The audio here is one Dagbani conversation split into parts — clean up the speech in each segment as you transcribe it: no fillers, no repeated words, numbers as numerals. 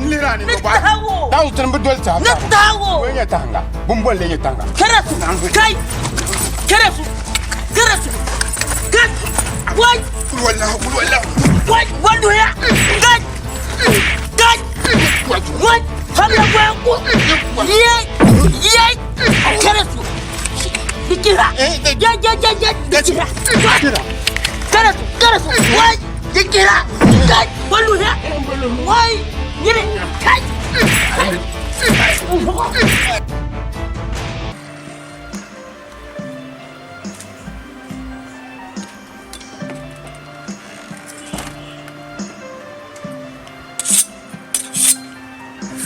N lihiri a ni Ni tahigu. Daa tini bi doli tahi Ni tahigu. Wei nyɛ tahinga. Bumboli lee nyɛ tahinga. Kɛrɛsu. Kai. Kɛrɛsu. Kɛrɛsu. Kai. Wai. Kul wallahi kul wallahi. Wai. Wanduya. Kai. Kai. Wai. Hamla gwanku. Ye. Ye. Kɛrɛsu. Dikira. Je je je je. Dikira. Kɛrɛsu. Kɛrɛsu. Wai. Dikira. Kai. Wanduya. Wai. Yiri. Kai.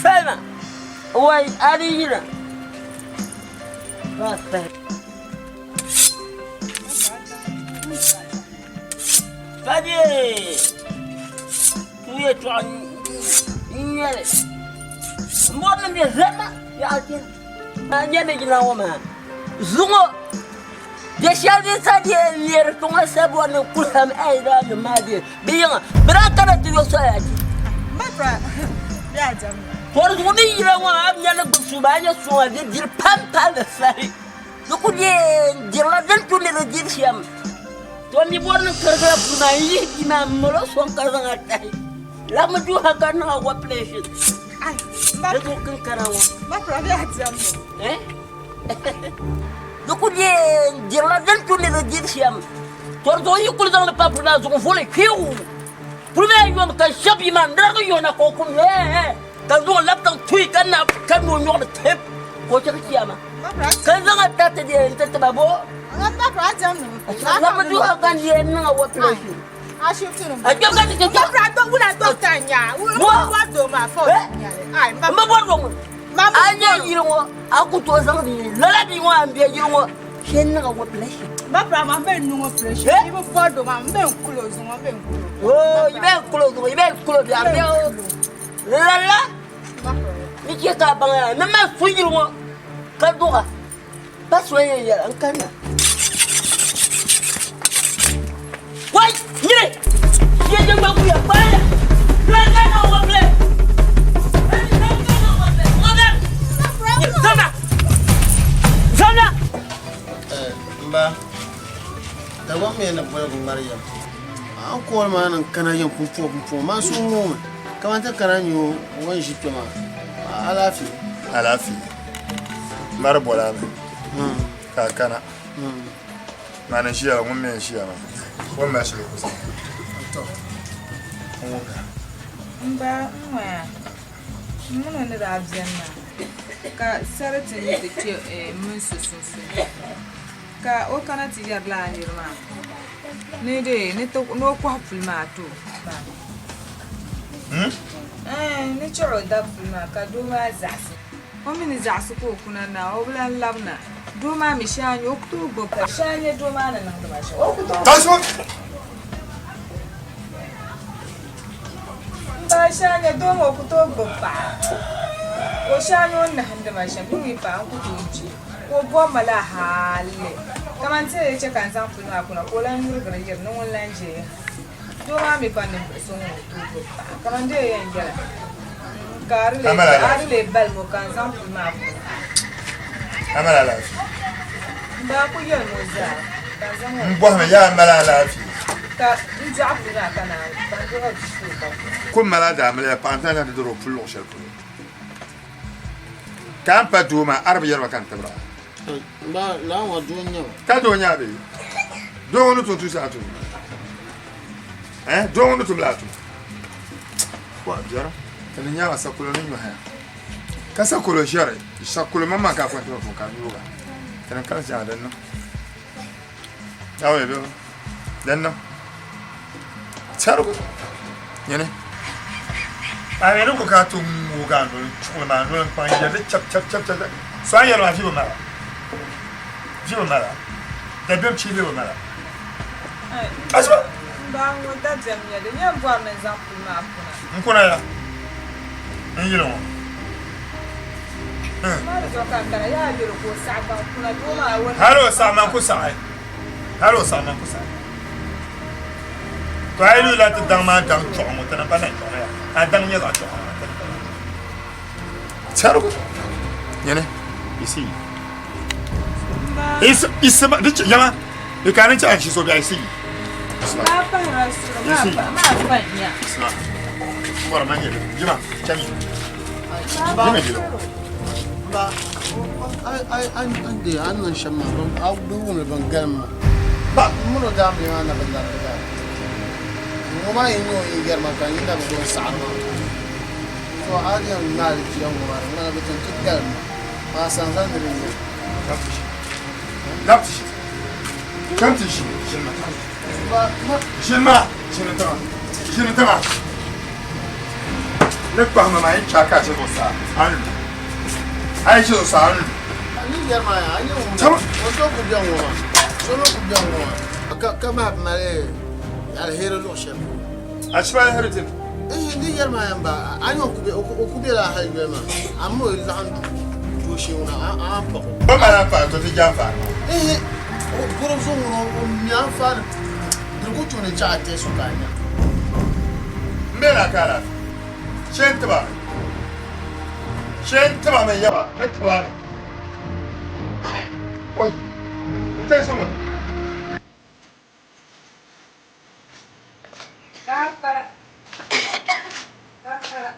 Fɛlma. Wai a di yira. Ba fɛ. Fadi. Tu yɛltɔɣa n-nyɛ li. M bɔri ni bɛ zali ma yaɣa kpɛna. A nya ni jina ŋɔ maa zuŋɔ bɛ shɛli din sa di yɛn leeri tiŋa sa bɔri ni kulham Island maa bɛ bɛ yiŋa bɛ daa kana ti yo soya ti. Tɔri zuɣu ni yila ŋɔ a bi nya ni gbubi suuma a nya suŋa di diri pam palli sahi di ku yɛn dirila din tu ni di diri shɛm. To mi bɔri ni kirigila puli maa n-yihi bia maa m-mali o sɔŋ ka zaŋ a tahi labimi duu ha ka niŋ a operation. Di zuɣu kinkana ŋɔ. Di ku yɛn dirila din tu ni di diri shɛm. To di zuɣu yi kuli zaŋ li pa puli maa zuɣu voli kpiu. Puli maa yomi ka shɛ bia maa n-darigi yona ka o kum hɛɛ ka zaŋ o labi tiŋ tuhi ka na ka no nyɔɣili tip ka o chaŋ chiama ka zaŋ a tariti di n-ti ti ba bo. Labimi duu ha ka n yɛn niŋ a operation. A kpɛm ka ti chɛ ka. M bi bɔri ŋun. A nyɛ yili ŋɔ a ku tooi zaŋ di lala bia ŋɔ a ni be yili ŋɔ shee n niŋ a operation. Oo yi bɛn close ŋɔ yi bɛn close a bɛ lala ni chɛ ka a baŋ yaa ni mali su yili ŋɔ ka duɣa pa so yɛn yɛla n kanna. Wai nyini yɛ yɛ gba kuya kpaaya lala na o bile. Zana zana. Mba Dagbaŋ mi ni boligu ŋmari yɛm. A ni kooli maa ni n kana yɛm pumpɔŋ pumpɔŋ maa suhu ŋoomi kamani ti kana nya o o ni ʒi kpɛ maa. Alaafee? Alaafee. Mari boli a mi ka a kana. Mani n-ʒiya la ŋun mi n-ʒiya maa o ni mali shɛli o ku zaŋ n wumda. M ba n ŋɔya m mini o ni daa beni maa ka sarati ni ti kpe m mini so sunsuuni. Ka o kana ti yɛri lala niri maa ni dee ni o kɔhi puli maa ti o. Ɛɛn, ni chɛri o dabi puli maa ka doo maa zaɣisi. O mi ni zaɣisi ka o kuna na, o bi lan labina. Doo maa mi shee a nya o ku tooi gbubi ka shee a nya doo maa ni niŋdi ma shɛm, o ku tooi gbubi. M ba shee a nya doo maa o ku tooi gbubi paɣa. Ka o shee a nya o ni nahindi ma shɛm, yi mi paɣa n ku tooi kpi. Ka o bɔbi ma la hali kaman ti yi chɛ ka n zaŋ puli maa kuna ka o lan yurigiri yiri ni ŋun lan je ya. Doo maa mi pa ninvuɣ so ŋun ni tooi gbubi paɣa kaman di yɛn yɛla ka a di lee balim o ka n zaŋ puli maa kuna. A mali alaafee? N daa ku yɛlim o zaa ka n zaŋ o. M bɔhimi yaa a mali alaafee? Ka n dɔɣi puli maa ka naan ka n dɔɣi o bia ti o ka kuna. Kum mali a daamiliya paɣa n-ti na ti diri o puli luɣ shɛli polo. Ka a ni pa doo maa, a di bi yɛri ba ka n tibira. Ba, lala ŋɔ doo n-nyɛ ba. Ka doo n-nyɛ a bee? Doo ŋɔ ni tum tusa a tum. Eh, doo ŋɔ ni tum la a tum. Wa biɛri, ti ni nyama sakolo ni nyɔhaya. Ka sakolo ʒɛri, sakolo maŋmaŋ ka a kɔŋ ti ba pun ka a nyooga. Ti ni kali zaa din niŋ. Awe bɛ din niŋ. Tɛrigu nyini. A mi ni ku ka ti ŋoogi a noli n-chuɣili ma a noli n-kpaŋ yɛli li chap chap chap chap. So a ni yɛli maa vi bi mala. Vi bi mala. Dabiɛm chii vi bi mala. Asiba. M ba ŋɔ dabiɛm nyɛ di yɛn bɔri ni n zaŋ puli maa kuna. N kuna ya. N yili ŋɔ. Hali o saɣi man ku saɣi. Hali o saɣi man ku saɣi. To a yi lihi la ti daŋ maa daŋ chuɣu ŋɔ ti na pa daŋ chuɣu ŋɔ yaa. A daŋ nyɛ zaɣ chuɣu ŋɔ ti na pa daŋ chuɣu. Chɛrigu nyini isi isi isi ma di yɛma di ka ni chɛ an shi so biɛɣu isi isi isi bɔra ma nyɛ jima chɛmi jima jima ba an de an niŋ shɛm maa bi wumli bin galim ma ba muro daa mi maa na bi larigi daa ŋɔ maa yi nyɛ o yi yɛri ma ka yi na bi gbubi saɣari maa so a yɛn ŋmaali jia ŋɔ maa di ŋmanila bi tin ti galim ma maa saŋ zaŋ ni di nyɛ ʒini ma ʒini tiŋa ʒini tiŋa ni kpahima maa yi chɛ ka a ʒe zuɣusaa a ni lu a yi ʒe zuɣusaa a ni lu ni yɛri maa yaa a nyɛ ŋun o so ku bɛ ŋɔ maa so mi ku bɛ ŋɔ maa ka ka maa mali aliheri luɣu shɛli polo a shɛba aliheri dini Ihi ni yɛri maa yɛn ba a nyɛ o ku bela hali yoli maa a mi o laɣim dooshee ŋuna a a paɣ o. Ba mali anfaani to ti je anfaani maa. Ihi o guribu so ŋuna o mi anfaani di ku tu ni chaɣ a tɛɛ so ka a nya. M be la ka alaafee. Shee n-tiba mi. Shee n-tiba mi yaba ni tiba mi. Oi! N tɛɛ so ŋuna. Gafara. Gafara.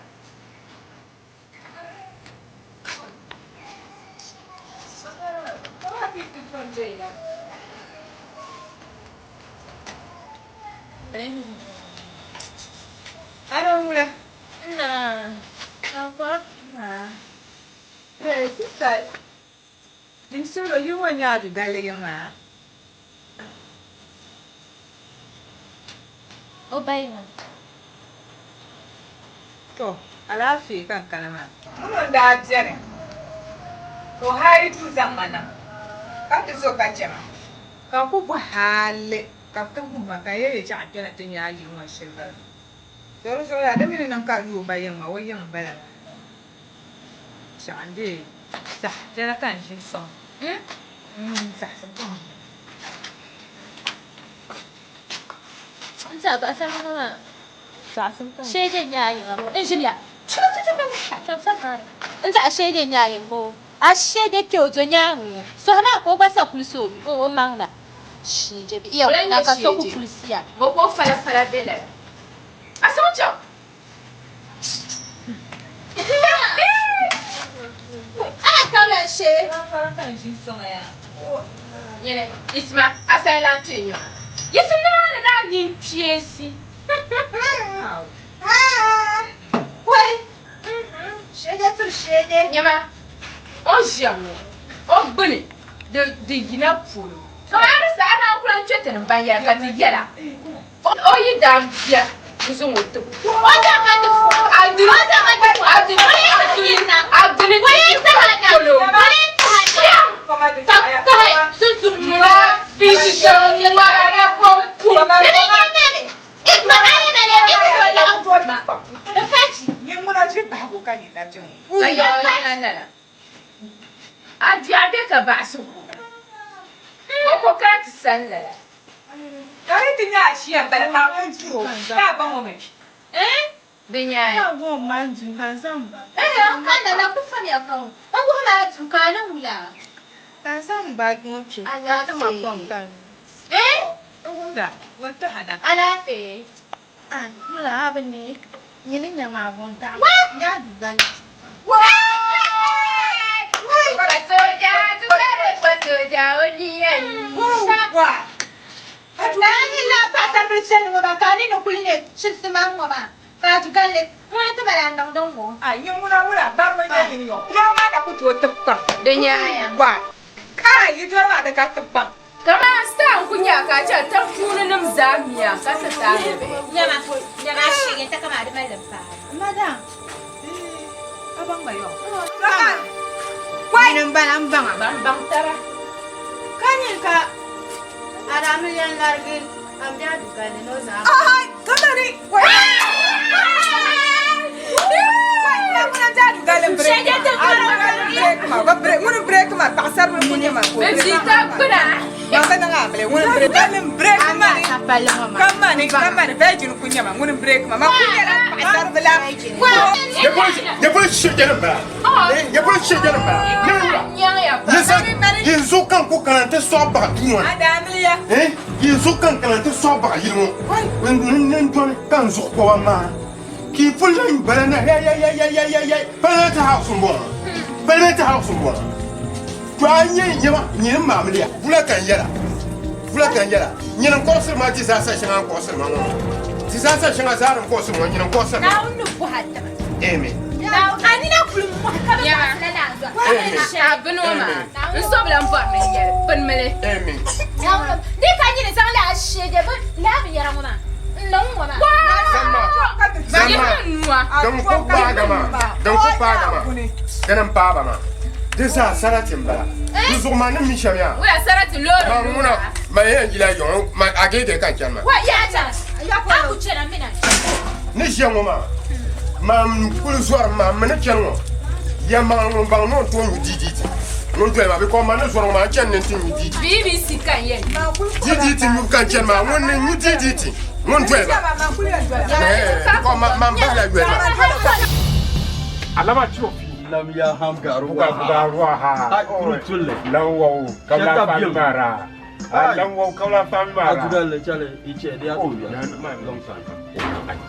Ana wula. Na. Akwa. Na. Hey, sister. Din solo yi ŋɔ nyɛ a du maa. O ba yiŋa. To, alaafee ka n kana maa. Ŋuni n daa beni ka o haai duu zaŋ ma na ka ti zo ka chɛ ma ka n ku bɔhi hali ka bɛ ti wuhi ma ka n yɛli yɛltɔɣa kpɛna ti nya a yili ŋɔ shili bala. To di zuɣu yaa di mi ni niŋ ka a yu o ba yiŋ maa o yiŋ m-bala maa. Shɛŋa n-dee saha biɛla ka n ʒi n-sɔŋ. Saɣisi buɣim. N saɣi paɣasarili ŋɔ maa. Shee je nya yiŋa bo. N ʒiliya. N zaɣi shee je nya yiŋ bo. A shee je kpe o do nyaaŋa ŋɔ. Sɔhi maa ka o gba sa kulisi o maŋ na. Shee je bi iya na ka so ku kulisiya. Bo ka o fala fala be lala. A sɔŋ chaŋ. A kabila shee. Nyini, Isma, a sayi lan ti nyo. Yiɣisi nimaani na a nini kpeesi. Wai! Shege tiri shege. Nyama, o ni ʒiya ŋɔ, o gbuni di yina polo. Kamani di saha maa n-ku lan kpe ti ni m-ban yɛla ka ti yɛla o yi daa bia n-zaŋ o tib o. O zaŋ ma ti fu. A duli, O zaŋ ma ti fu. a duli, a duli, a duli O ti yi yi saha na. polo. O yi saha na. Ka kahi sunsun Ŋuna fiisi ŋmara kom pum. Di bi nyɛ nani. Isma a yi na le Isma laɣim. Di fachi. Ka yaɣi na lala. A biɛɣu be ka baɣisigu. O ko kana ti sani lala. Di nyaaya. Eh, ka nana ku famiya ka o. O wuhi ma duu ka a ni wula. Alaafee. Eh? Alaafee. Kpasoja, tukari kpasoja, o niya yi. Naani la paɣasaribili chani ŋɔ maa ka a nini kuli nyɛ chirisi maa ŋɔ maa ka a du galli ŋuna ti bala n niŋdi ŋɔ. Di nyaaya. Kamani star n-ku nya ka a chani tiŋ puuni nim zaa miya ka ti taagi bihi. Nyama, nyama a shege n-ti kamani di mali li paai. Nyini m-bala m-baŋa. Ban baŋ taba. Ka nyin ka a daa mi yɛn larigi ambiya dugalli ni o zaŋ a. Bɛ ʒi tab gbuna. Ka palli ŋɔ maa. Paɣasaribila. Ya polo shɛjɛni bala. Ya polo shɛjɛni bala. Ne wula. Yanzu kan ku kana n ti sɔɣi baɣa duu ŋɔ ni. Yanzu kan kana n ti sɔɣi baɣa yili ŋɔ. N dɔni ka n zuɣu kɔba maa. Ka yi puli lahi bala na ya ya ya ya ya ya ya Parliament House n bɔŋɔ. Parliament House n bɔŋɔ. To a nyɛ nyɛma nyini maamiliya bula ka n yɛla bula ka n yɛla nyini n kɔɣisiri ma disaster shɛŋa n kɔɣisiri ma ŋɔ disaster shɛŋa zaa din kɔɣisiri ŋɔ nyini n kɔɣisiri ma. Naawuni ni bɔha tima. Amen. A nina kuli mɔhi ka bɛ zaɣisila naanzuwa. A bini o maa n sobila n bɔri ni n yɛli pinimili. Amen. Naawuni di ka nyini zaŋ lala shee bɛ lala binyɛra ŋɔ maa n niŋ ŋɔ maa. Zamma zamma din ku paaga maa din ku paaga maa dini n paaba maa di zaa sarati n bala di zuɣu maa ni mi shɛm yaa Wula sarati loori ma ŋuna ma yɛn yila yiŋ ma a geege ka n chani maa Wa yaa chana a ku chana mina. Ni ʒiya ŋɔ maa maa n kuli zɔri maa mi ni chani ŋɔ yɛlimaŋli ŋun baŋ ni o ni tooi nyu DDT ŋun doli ma because ma ni zɔri ŋɔ maa n chani ni n ti nyu DDT BBC ka n yɛn DDT nyubu ka n chani maa ŋun ni nyu DDT ŋun doli ma because ma n bahila yoli maa. Alama ti o fi. Lam ya ham garu wa. Garu wa ha. Kuru tulle. Lam wa o kabla fami mara. Lam wa o kabla fami mara. Adugalle chale iche dia tu bia.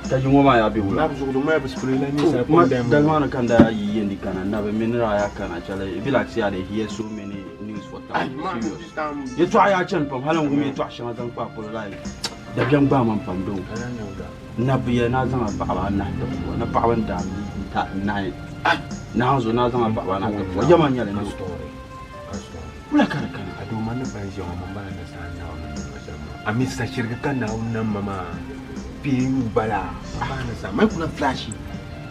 Ta jungo ma ya bi wula. Na bu zugu ma bu spray la ni sa ko dem. Dal ma kan da yi yendi kana na be minira ya kana chale it be like say I dey hear so many news for town. Serious. Ye to aya chen pam halan gumi ye to shanga zang pa polo lai. Dabiɛm gbaai ma pam doo. Nabiya naa zaŋ a paɣaba anahi ti puhi ni paɣaba n daa ta nahi nahi zuɣu naa zaŋ a paɣaba anahi ti puhi yɛma nyɛli ni wula ka di kana. A doo man ni ban ʒiya ŋɔ man bala ni saa Naawuni ni niŋ shɛm maa. A mi sachirigi ka Naawuni nam ma maa kpee yuu bala man bala ni saa man kula flashi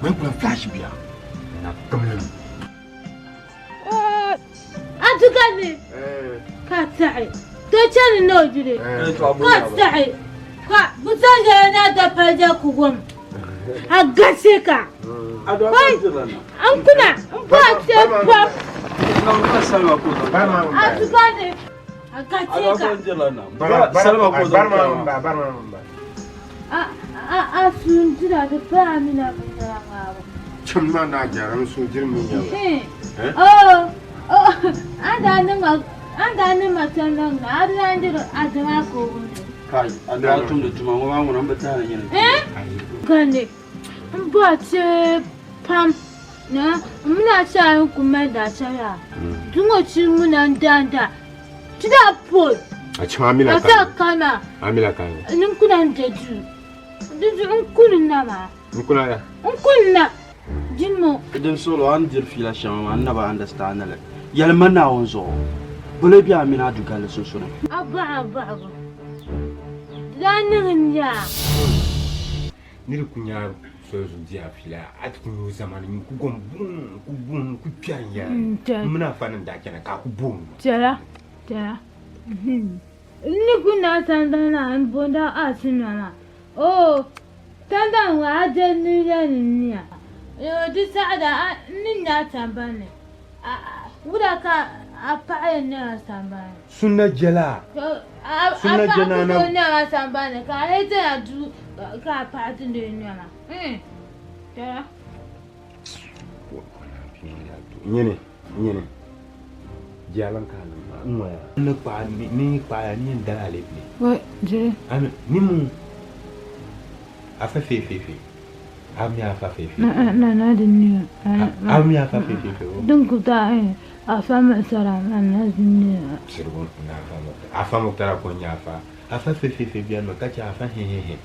man kula flashi bia na kimlim. Adugali ka taɣi to chani ni o duli ka taɣi ka buta na da palja kugum a gasi ka kai an kuna n ba ce pam Adugali a gasi ka a a sun jira da pa amina bin Chim ma na jɛra n so jiri mi nyɛba. Oh, oh, an da ni ma an da ni ma tanda na a da ni a da ko wani. Kai, a daa tumdi tuma ŋɔ maa ŋuna n bi tahili nyini. Eh? Gani, n ba ce pam na muna sa yin kuma da saya. Dungo ci muna da da. Ti da pol. A chim amila ka. Asa kana. Amila ka. Nin kuna da ju. Dudu n kuni na ma. N kuna ya. N kuni na. Jimmo. Din solo an diri fiila shɛŋa maa n na bi understand li. Yɛlima Naawuni zuɣu. Bolo bɛ a mini a dugalli sunsuuni. A baɣa baɣibu daa niŋ n yaa. Niri ku nya soli zuɣu di a fiila a ti ku nya o zamani n ku gom buŋ ku buŋ ku kpɛri n yɛra n mini afa nim daa chana ka a ku booni ma. Chɛla chɛla n ni ku naai sandani na n boonda a sinima maa oo sandani ŋɔ a je niriba ni niya di saha daa n ni nya sambani ni wula ka a paɣa yɛn nɛma sambani. Sunna jɛla sunna jɛna na. A paɣa ku nɛma sambani ka a lee zaya duu ka a paɣa ti lee nɛma. Chɛla. Nyini nyini jɛlim ka niŋ maa n ŋɔya. Ni kpaɣa ni kpaɣa ni yɛn dali alepile. Wai jiri. Ami ni mu afa feefeefe ami afa feefeefe. Na na na din ni. Ami afa feefeefe. Din ku ta afa masara na na din ni. Sirgu na afa muktara afa muktara ko nya afa afa feefeefe biyan ma kace afa hehehe.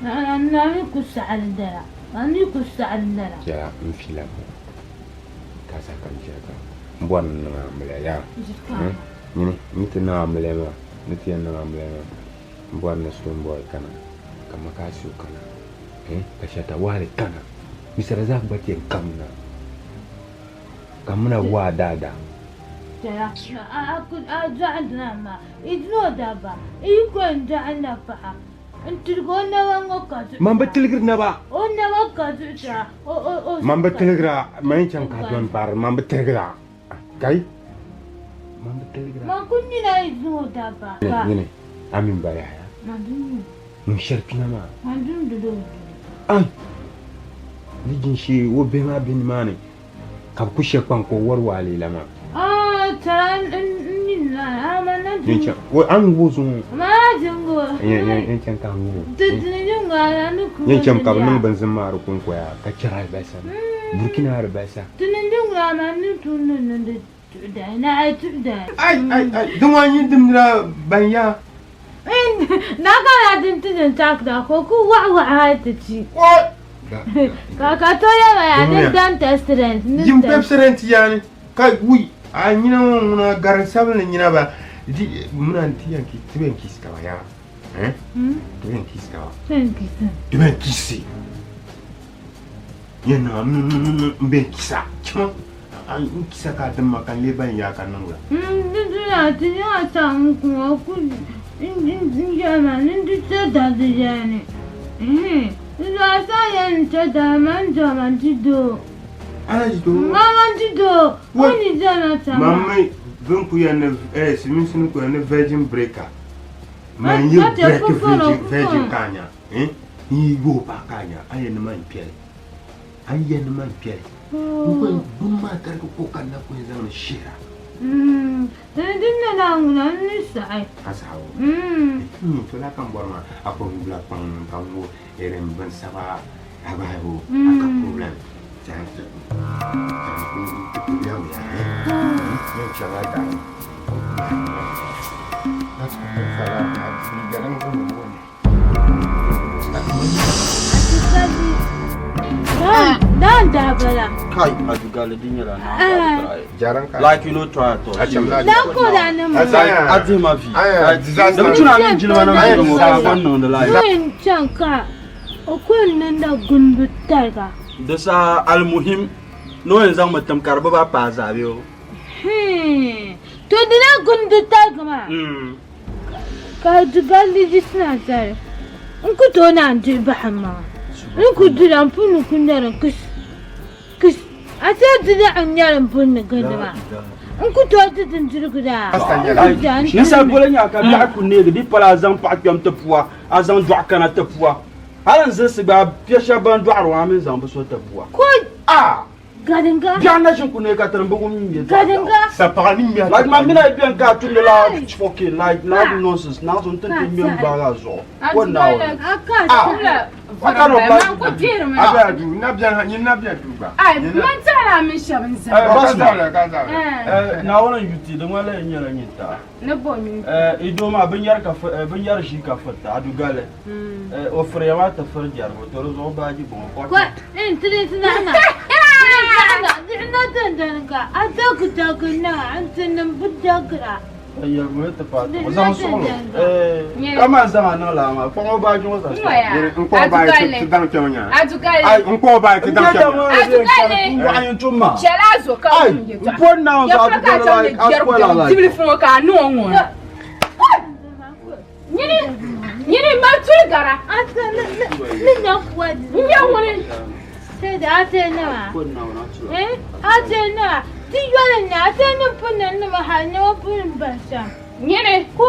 Na na na mi ku sa'al dara. Na mi ku sa'al dara. Ya n fila ko. Ka sa kam chɛ ka n bɔri ni niŋ amiliya yaa. Nyini ni ti niŋ amiliya maa ni ti yɛn niŋ amiliya maa n bɔri ni Stonebwoy kana ka Makasio kana ka Shatta Wale kana Mr. Razak gba ti yɛn kamina ka mina waa daadaa. Chɛla a dɔɣi maa i dini o dabba i yi ko n dɔɣi na paɣa n tiligi o naba ŋɔ ka zuɣusaa. Man bi tiligiri naba. O naba ka zuɣusaa o o o. Man bi tiligira man yi chaŋ ka dɔni paari man bi tiligira kai man bi tiligira. Man ku nina yi dini o dabba. Nyini a mini ba yahaya. Man dun Ŋun shɛri pina maa. Man dun didi o duli. Ai. Lijin shee o bihi maa be nimaani ka bɛ ku she kpaŋ ka o wari waa leela maa. A ni wuhi zuŋɔ. Yɛn chaŋ ka a wuhi o. Yɛn chaŋ ka bɛ niŋ binzim maa di kɔŋko yaa ka chɛri alibalisa Burkina alibalisa. Ai ai ai din ŋɔ yi dimdila ban yaa. Na din ti din takda ko ku waɣa waɣa hali ti chi. Ka ka to yɛma yaa ni dan testament ni Jim pepsodent yaani ka wui a nyina ŋɔ ŋuna garin sabinli nyina ba di muna ti yɛn ki ti bɛn kisi taba yaa eh ti bɛn kisi taba ti bɛn kisi yɛn niŋ n bɛn kisa chama n kisa ka a dimma ka n lee ban yaa ka niŋ la. Di duna ti niŋ sa n kuma ku n yɛma ni di che da di yɛni di zaa sa yɛn che da man jama di doo mama di doo o ni jama sa ma mi bin ku yɛn ni eh silimiinsi ni ku yɛn ni virgin breaker man yi break virgin virgin ka nya eh n yi yooi paɣa ka nya a yɛn ni man kpɛli A yi yɛli ni man kpɛli, n ku yɛn gbuni maa tarigi ko ka n na ku yɛn zaŋ li shihira. Dini din na daa ŋuna n ni saɣi. A saɣi o? To laa ka m bɔri maa, a ku gula kpaŋ ka n ŋɔ irin bin saba a gbahi o, a ka problem. Yɛn chaŋ a daa ni. Dan da bala. Kai, Abigail din nyɛla naa Like you no try at all. Dan ko da ni mu. Adi ma vi. Dama tuna min jilima na mi mo ka ban niŋ di lai. Ŋun chaŋ ka o ku niŋda gumbu tariga. Di saha almuhim ni o yɛn zaŋmi tim ka di bi ba paai zaa bee o. To dina gumdi tariga maa. Ka di galli yiɣisina zali, n ku tooi naan dihi bahi m maŋa. N ku dila m puni ku ŋmɛri kis kis, a ti di la n ŋmɛri m puni ni gindi maa. N ku tooi di bindirigu daa. N ku di a n Ninsal boli nya ka biɛɣu ku neegi di pala a zaŋ paɣa kpɛm ti pua, a zaŋ dɔɣu kana ti pua. Hali n zilisi gba a piɛ shɛba ban dɔɣiri ŋɔ a mi zaŋ bi so ti pua. Koi! Ah! Gadinga. Biɛɣu na ʒin ku neei ka tiri m-bi wum yɛltɔɣa biɛɣu. Gadinga. Sapaɣa ni ŋmɛhi Like man mini a yi beni ka a tumdi la fucking like loud nonsense naɣ zuɣu n-ti ti ŋme m-baag a zuɣu. What now? Ah! What kind of life is this? A bɛ a duu, na bɛni, nyin na bɛ duu gba. Ai, man tɛhila a mini shɛba n-zaya. Ka zabili, ka zabili. Naawuni n-yu ti, di ŋmanila yi nyɛla nyintaa. Ni bo nyini? I doo maa binyɛri ka binyɛri ʒii ka firita, a du gali. O firiya maa ti firi jɛrigu, to di zuɣu baaji bɔŋɔ ka o Ko in tiri ti na na. Tiri na na na din din ka a dagi dagi na n ti nim bi dagira. Ka yɛligu ni ti paai o zaŋ suɣulo. Ka man zaŋ a niŋ laa maa, kpaŋ o baaji ŋɔ zaa. N kpuɣi baaji ti daŋ kpɛm nya. Adugali. N kpuɣi baaji ti daŋ kpɛm nya. Adugali. N waɣa yin tum maa. Chɛla a zo ka wum yɛltɔɣa. N pɔri naawuni zuɣu Adugali like a spoil a life. Dibili fun ŋɔ ka a niŋ o ŋɔ. Nyini nyini mali tuli gara. Ate ni ni nya fuwa di. N nyɛ ŋuni. Sai da ate nima. Eh ate nima ti yoli ni ate ni pun ni nima hali ni o pun ban shɛm. Nyini. Ko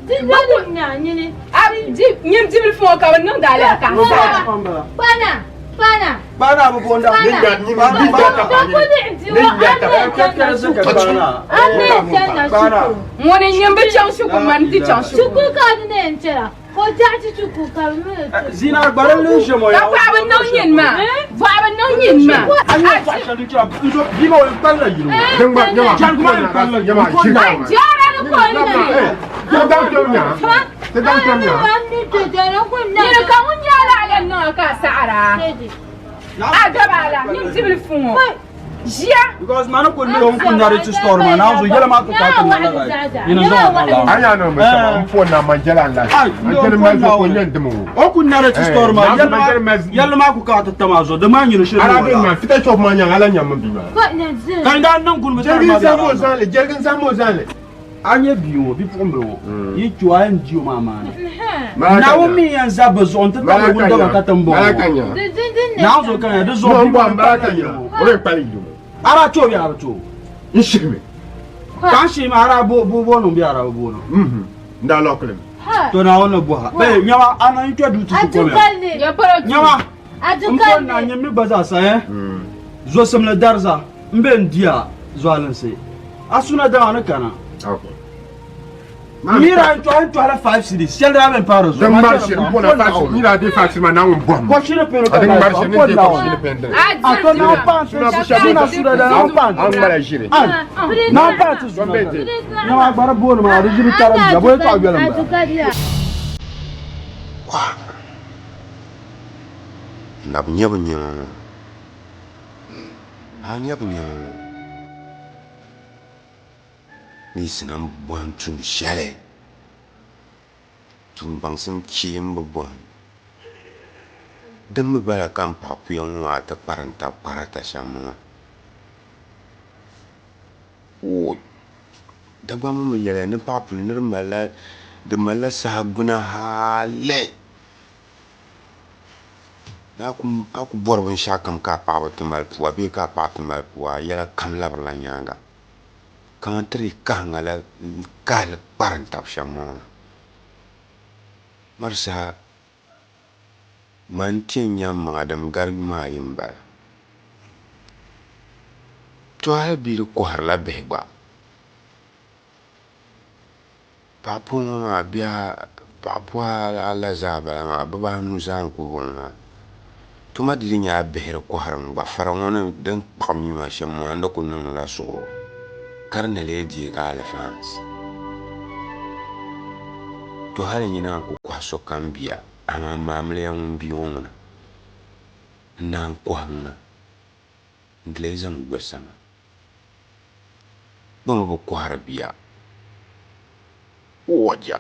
ti yoli ni a nyini. A di nyini dibili fun ŋɔ ka bi niŋdi a lala ka. Kpana kpana. Kpana bi boonda. Ŋuni nyini bi chaŋ shikuru mani ti chaŋ shikuru. Shikuru ka di na yɛn chɛla ka o chaɣi ti shikuru ka bi mini o Zina gbarinli n ʒe mo ya. Ka paɣaba niŋ nyin maa. Paɣaba niŋ nyin maa. A nyɛ paɣa shɛli din chɛla n zo bia maa o yɛn kpalila yino. Jɛrigu maa yɛn kpalila yino. Ai jaara ni ka o ni Ti daŋ kpɛm nya. Ti daŋ kpɛm nya. Nyini ka ŋun nyɛ a lala niŋ a ka a saɣara. A daba la nyin tibili fun ŋɔ. Ʒiya. Because mani ku lihi o ni ku narrate story maa naa zuɣu yɛla maa ku ka ti niŋ la like nyini n zaŋ o niŋ la. A yaa niŋ mi shɛm n po na man jɛla n lahi. Ai Man jɛli mali zuɣu ka o nyɛ n dimi o. O ku narrate story maa yɛlli maa ku ka ti tam a zuɣu di maa nyini shiri Ala bɛ ŋma fita chop maa nyaŋ ala nyam mi bia maa. Ka n daa niŋ guni bi tari Jɛligi maa n zaŋ o biɛri zaŋli jɛligi n zaŋ o zaŋli. A nyɛ bia ŋɔ bipuɣimbila ŋɔ yi kpe o a yɛn di o maa maani. Naawuni mi yɛn za bɛ zuɣu nti tabili wundaba ka ti m-bɔŋɔ ŋɔ. Naawuni zuɣu ka nya di zuɣu bia maa kpali yino ŋɔ. A daa ti o bee a bi ti o? N shihimi. Ka n shihimi a daa bo bo niŋ bee a daa bi bo niŋ? N daa lɔkili mi. To Naawuni ni bɔha. Bee nyama a na n kpe duu ti ku kom ya. Nyama. N bɔri ni a nyɛ mi gba zaa sa eh? Zosimli dariza m be n diya zualinsi. A suna daŋa ni kana. Mira n tɔhi n tɔhila 5 cedis shɛli daa bɛn paai di zuɣu. Din ŋmari shɛli n bɔna 5 cedis mira a deei 5 cedis maa Naawuni bɔhim. Kɔshini pini ka Din ŋmari mali shɛli n ni bɔri deei Naawuni. kɔshini pini dini. A tɔ Naawuni paai n ti suna suda da Naawuni paai n ti. An ŋmala ʒiri. An Naawuni paai n ti suna da. Nyama agbara booni maa di ʒiri tarim bia bɔ yɛltɔɣa yoli m bala. Wa! N-labi nya bɛ nɛma ŋɔ. A nya bɛ nɛma ŋɔ. Ni yi sina m-bɔhim tuun shɛli, tuun baŋsim chee m-bi bɔhim. Din mi bala ka m paɣ kuya ŋɔ maa ti kparim tab kparita shɛm ŋɔ. Woi! Dagbamba mi yɛliya ni paɣ puli ni di malila saha gbuna hali. Ni a ku bɔri binshɛɣukam ka a paɣiba ti mali pua bee ka a paɣa ti mali pua, a yɛla kam labirila nyaaŋa. Kaman ti dii kahi ŋa la n-kahi li kparim tab shɛm ŋɔ maa. Mari saha, man ti yɛn nya m maŋa din gari yuma ayi m-bala. To hali bɛ di kɔhirila bihi gba. Paɣa pua ŋɔ maa biha paɣa pua ala zaa bala maa bibaanu zaa n kuli bɔŋɔ maa tuma di di nyɛ a bihiri kɔhiri gba fara ŋɔ ni din kpuɣi mi maa shɛm maa n di kuli niŋdila suɣuro ka di ni lee deegi alifaansi to hali nyini a ni ku kɔhi sokam bia amaa maamiliya ŋun bia ŋɔ ŋuna n naan kɔhi ŋuna n di lee zaŋ yo sama. Bɛ mi bi kɔhiri bia. Wɔja.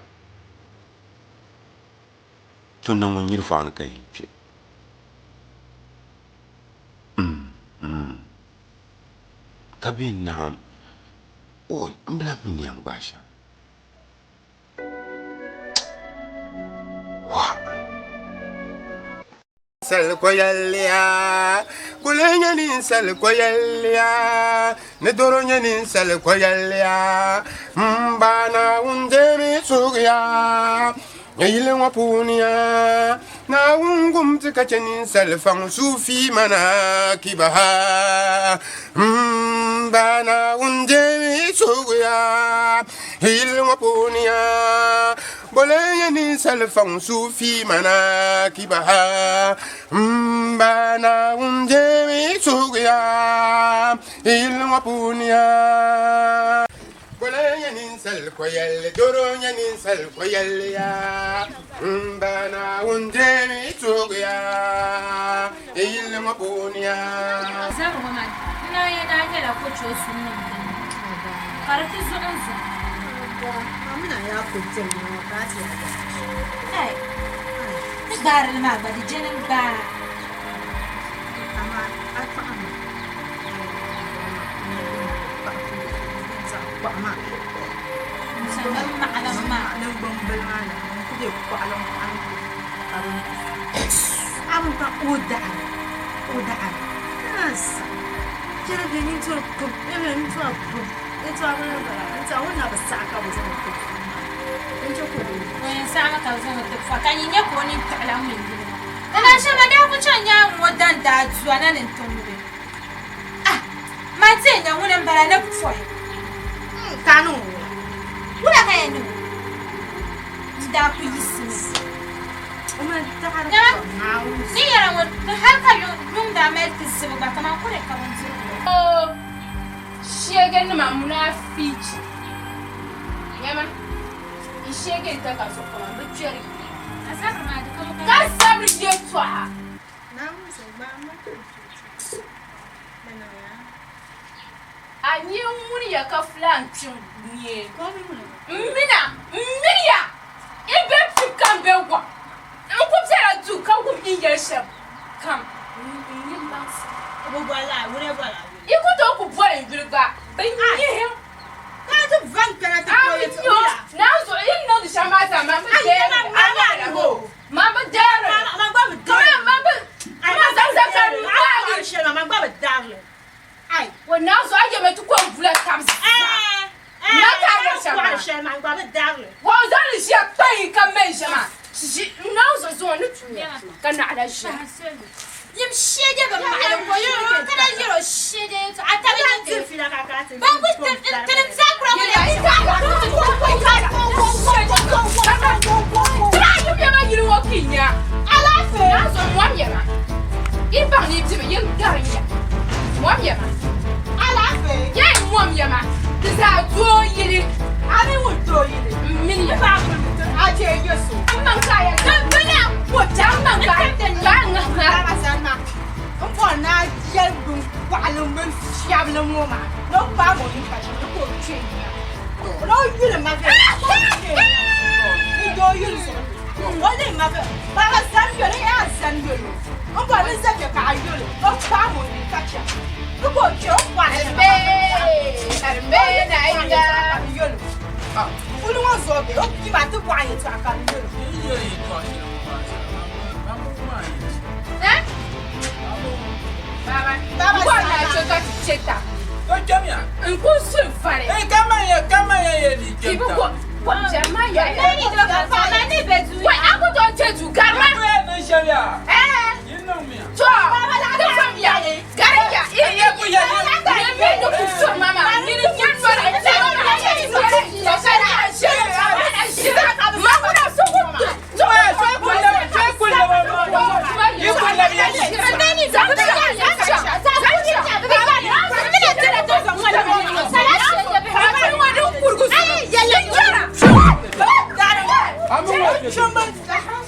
To niŋ ŋun nyiri fɔɣu ni ka yi kpe. Mm, mm. Ka bɛ naɣim, oi, m bi lahi mi ni yɛn gbaai shɛm. Wa. Sal koyɛlliya, kuli nyɛ ninsal koyɛlliya, ni doro nyɛ ninsal koyɛlliya. M ba Naawuni deemi suhuya, nyɛ yili ŋɔ puuniya. Naawuni gum ti ka chɛ ninsal faŋ suufi mana kibaha. M ba Naawuni deemi suhuya, yili ŋɔ puuniya. Bole nyɛ ninsal faŋ suufi mana kibaha m ba Naawuni deemi suhuya yili ŋɔ puuniya. Bole nyɛ ninsal koyɛlli doro nyɛ ninsal koyɛlli ya m ba Naawuni deemi suhuya yili ŋɔ puuniya. Zabiri ŋɔ maa n naan yɛn daa nyɛla kochoo sumnim dini ka di ti zuɣu n zuɣu. Kai, ti gbaari li maa gba di jɛni n-gbaai. Bin maɣilim maa. O yɛn saɣimi ka bɛ zaŋ o ti fa, ka nyin nya ka o nini tiɣila ŋme n-yili maa. Kaman shɛba daa ku chaŋ nyaaŋa ŋɔ dan daa dua na ni n-ti ŋubi. Ah! Man ti yɛn nya ŋuni m-bala ni pɔi. Ka a niŋ o wula? Wula ka yɛn niŋ o? N daa ku yiɣisimi. Dama ni yɛra ŋɔ, di hal ka yuŋ daa mali ti zibi gba kaman kuri ka bindirigu la. Oo sheegenima munaafichi! Nyama, yi sheegi n ta ka zuɣu kaman bɛ kpɛri yi. Ka zabiri yɛtɔɣa. A nyee ŋuniya ka fulaan kpiŋ nyee. M mina, m miriya, i be pib ka m be gɔŋ. N ku bela duu ka wum yi ni yɛli shɛm kam. N nini baŋsim. Yi ku tooi ku boli n yuli gba, bɛ nyihim. A mi nyo naanzuɣu yi ni niŋdi shɛm maa zaa, man bi deeri li. A mi nyo. Man bi deeri li. Kaman man bi, kaman zaŋ zakari n-gbaagi. O naanzuɣu a yɛmi ti ko n-gula tab zaa. Man ka a yɛri shɛm maa. Ka o zaŋ li ʒiya kpayi ka mali ʒe maa. Ʒi n-naai zuɣu zuŋɔ ni tuuya ka naɣila ʒiya. Yim shee bi maɣili ko yɛrɔ ka na yɛrɔ shee de a tabi ni ti ban ku tinim zaa kura ŋɔ ya Tira yim yɛma yili ŋɔ ki nya. Alaafee. Naa zuɣu mɔm yɛma. Yi baŋ ni yi bimi yin garim ya. Mɔm yɛma. Alaafee. Yɛn mɔm yɛma. Ti zaa doo yili. A mi ŋun doo yili. M mini ya. A je yɛ so. N maŋ ka ya. N bini a ko N maŋ ka ka a ŋahi ŋa. N bɔri ni a yɛli bin waɣili mini fiɛbili ŋɔ maa ni o paagi o ni ka shɛm ni ka o kpe nya. Ni o yuli ma viɛla ka o kpe nya. Ni doo yuli zuɣu. O lihi ma viɛla. Baba zani yoli n yaa zani yoli o. N bɔri ni n za kpe ka a yoli o. Ni o paagi o ni ka chɛ. Ni ka o kpe o bɔri shɛm. Karimbe na inga. Yoli o. Kuli ŋɔ zuɣu bee o bia maa ti bɔɣi yɛltɔɣa ka di yoli o. Eh? Baba. Baba Bɔri na chɛ ka ti chɛ ta. N ku su n fari. Ti bi ko ko jɛma ya ya. Wai a ku tooi chɛ duu karima. Eh. To. Ti fam ya. Gari ya. I i i mi ni ku suri ma maa. Ni ni nyɛ nɔri. Ma ku na so ku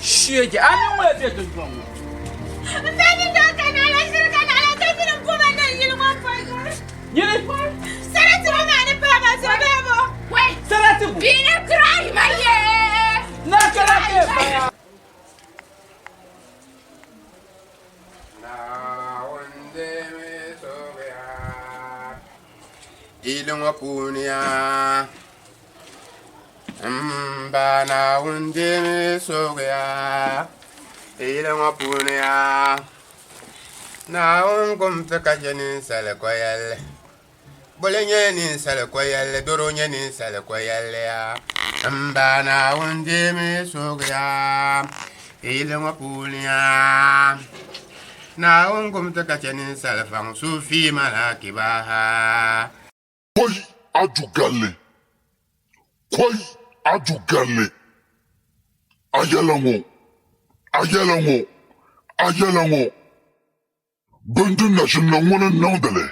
Shege, a mi ŋuna bɛ dundɔŋ ŋɔ. Nyini. Sarati bu. Na kala ke baya. Yili ŋɔ puuni yaa m ba Naawuni deemi suhuya yili ŋɔ puuni yaa Naawuni kum ti ka chɛ ninsali koyɛlli boli nyɛ ninsali koyɛlli doro nyɛ ninsali koyɛlli yaa m ba Naawuni deemi suhuya yili ŋɔ puuni yaa Naawuni kum ti ka chɛ ninsali faŋ sufi malakibaha. Koi adu galli, koi adu galli, a yɛla ŋɔ, a yɛla ŋɔ, a yɛla ŋɔ. Bindin na ʒin niŋ ŋuni n-niŋdi li,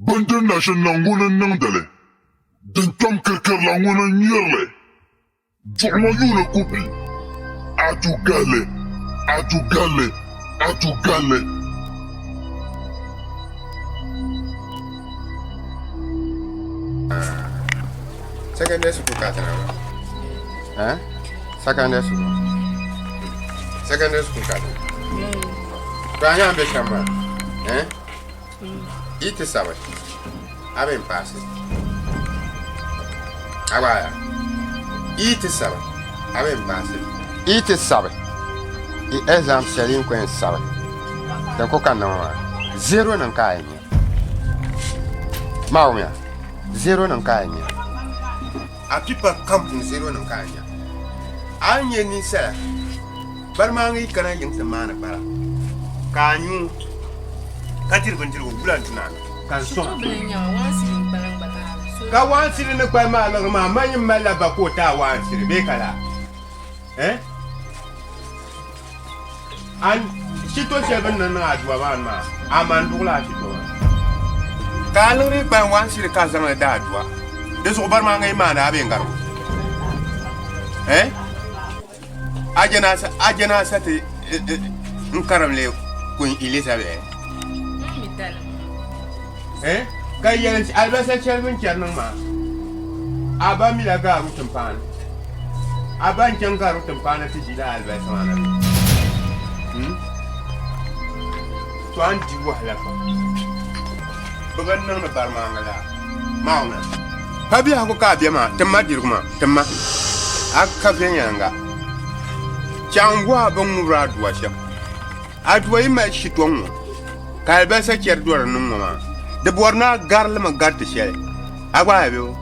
bindin na ʒin niŋ ŋuni n-niŋdi li, din kpɛm kirikirila ŋuni n-nyiri li. Duɣu ŋɔ yuuni ku bi adu galli, adu galli, adu galli. Secondary school ka tana ba? Eh? Secondary school. Secondary school ka tana. To a nya be shɛm maa. Eh? Yi ti sabi a bɛ n paasi. A gba ya. Yi ti sabi a bɛ n paasi. Yi ti sabi i exam shɛli n ku yɛn sabi din ku ka niŋ maa zero nim ka a yɛn nya. Maa wumya zero nim ka a yɛn nya. A pipa kam puuni zero nim ka a yɛn nya. A ni nyɛ ninsala bari maa yi kana yiŋ ti maani bara ka a nyu ka diri bindirigu wula n-tuna ka n sɔŋ ka waansiri ni kpali maa liɣiri maa ma nyin malila ba ka o ti a waansiri bee ka laa eh an shito shɛli bɛ ni niŋ aduwa maa ni maa a man duɣila a shito maa ka a liɣiri kpali waansiri ka a zaŋli da aduwa di zuɣu bari maa ŋa yi maani a bee n garigu eh A jɛnaasa ti n karim li Queen Elizabeth eh? Ka yɛli alibasa shɛli bɛ ni chɛri niŋ maa a ba mila gaaru timpaani a ba n-chaŋ gaaru timpaani ti ʒila alibasa maa na bee hmm? To a ni di wahala pam bɛ bi niŋdi barimaŋa laa maawuna pa biɛhigu ka a be maa ti ma dirigu maa ti ma a ka viɛnyɛliŋga chaŋ n-wuhi a bɛ ni ŋubiri aduwa shɛm aduwa yi mali shitɔŋ ŋɔ ka alibarisa chɛri dɔri niŋ ŋɔ maa di bɔri ni a gari li mi gariti shɛli a gba a be o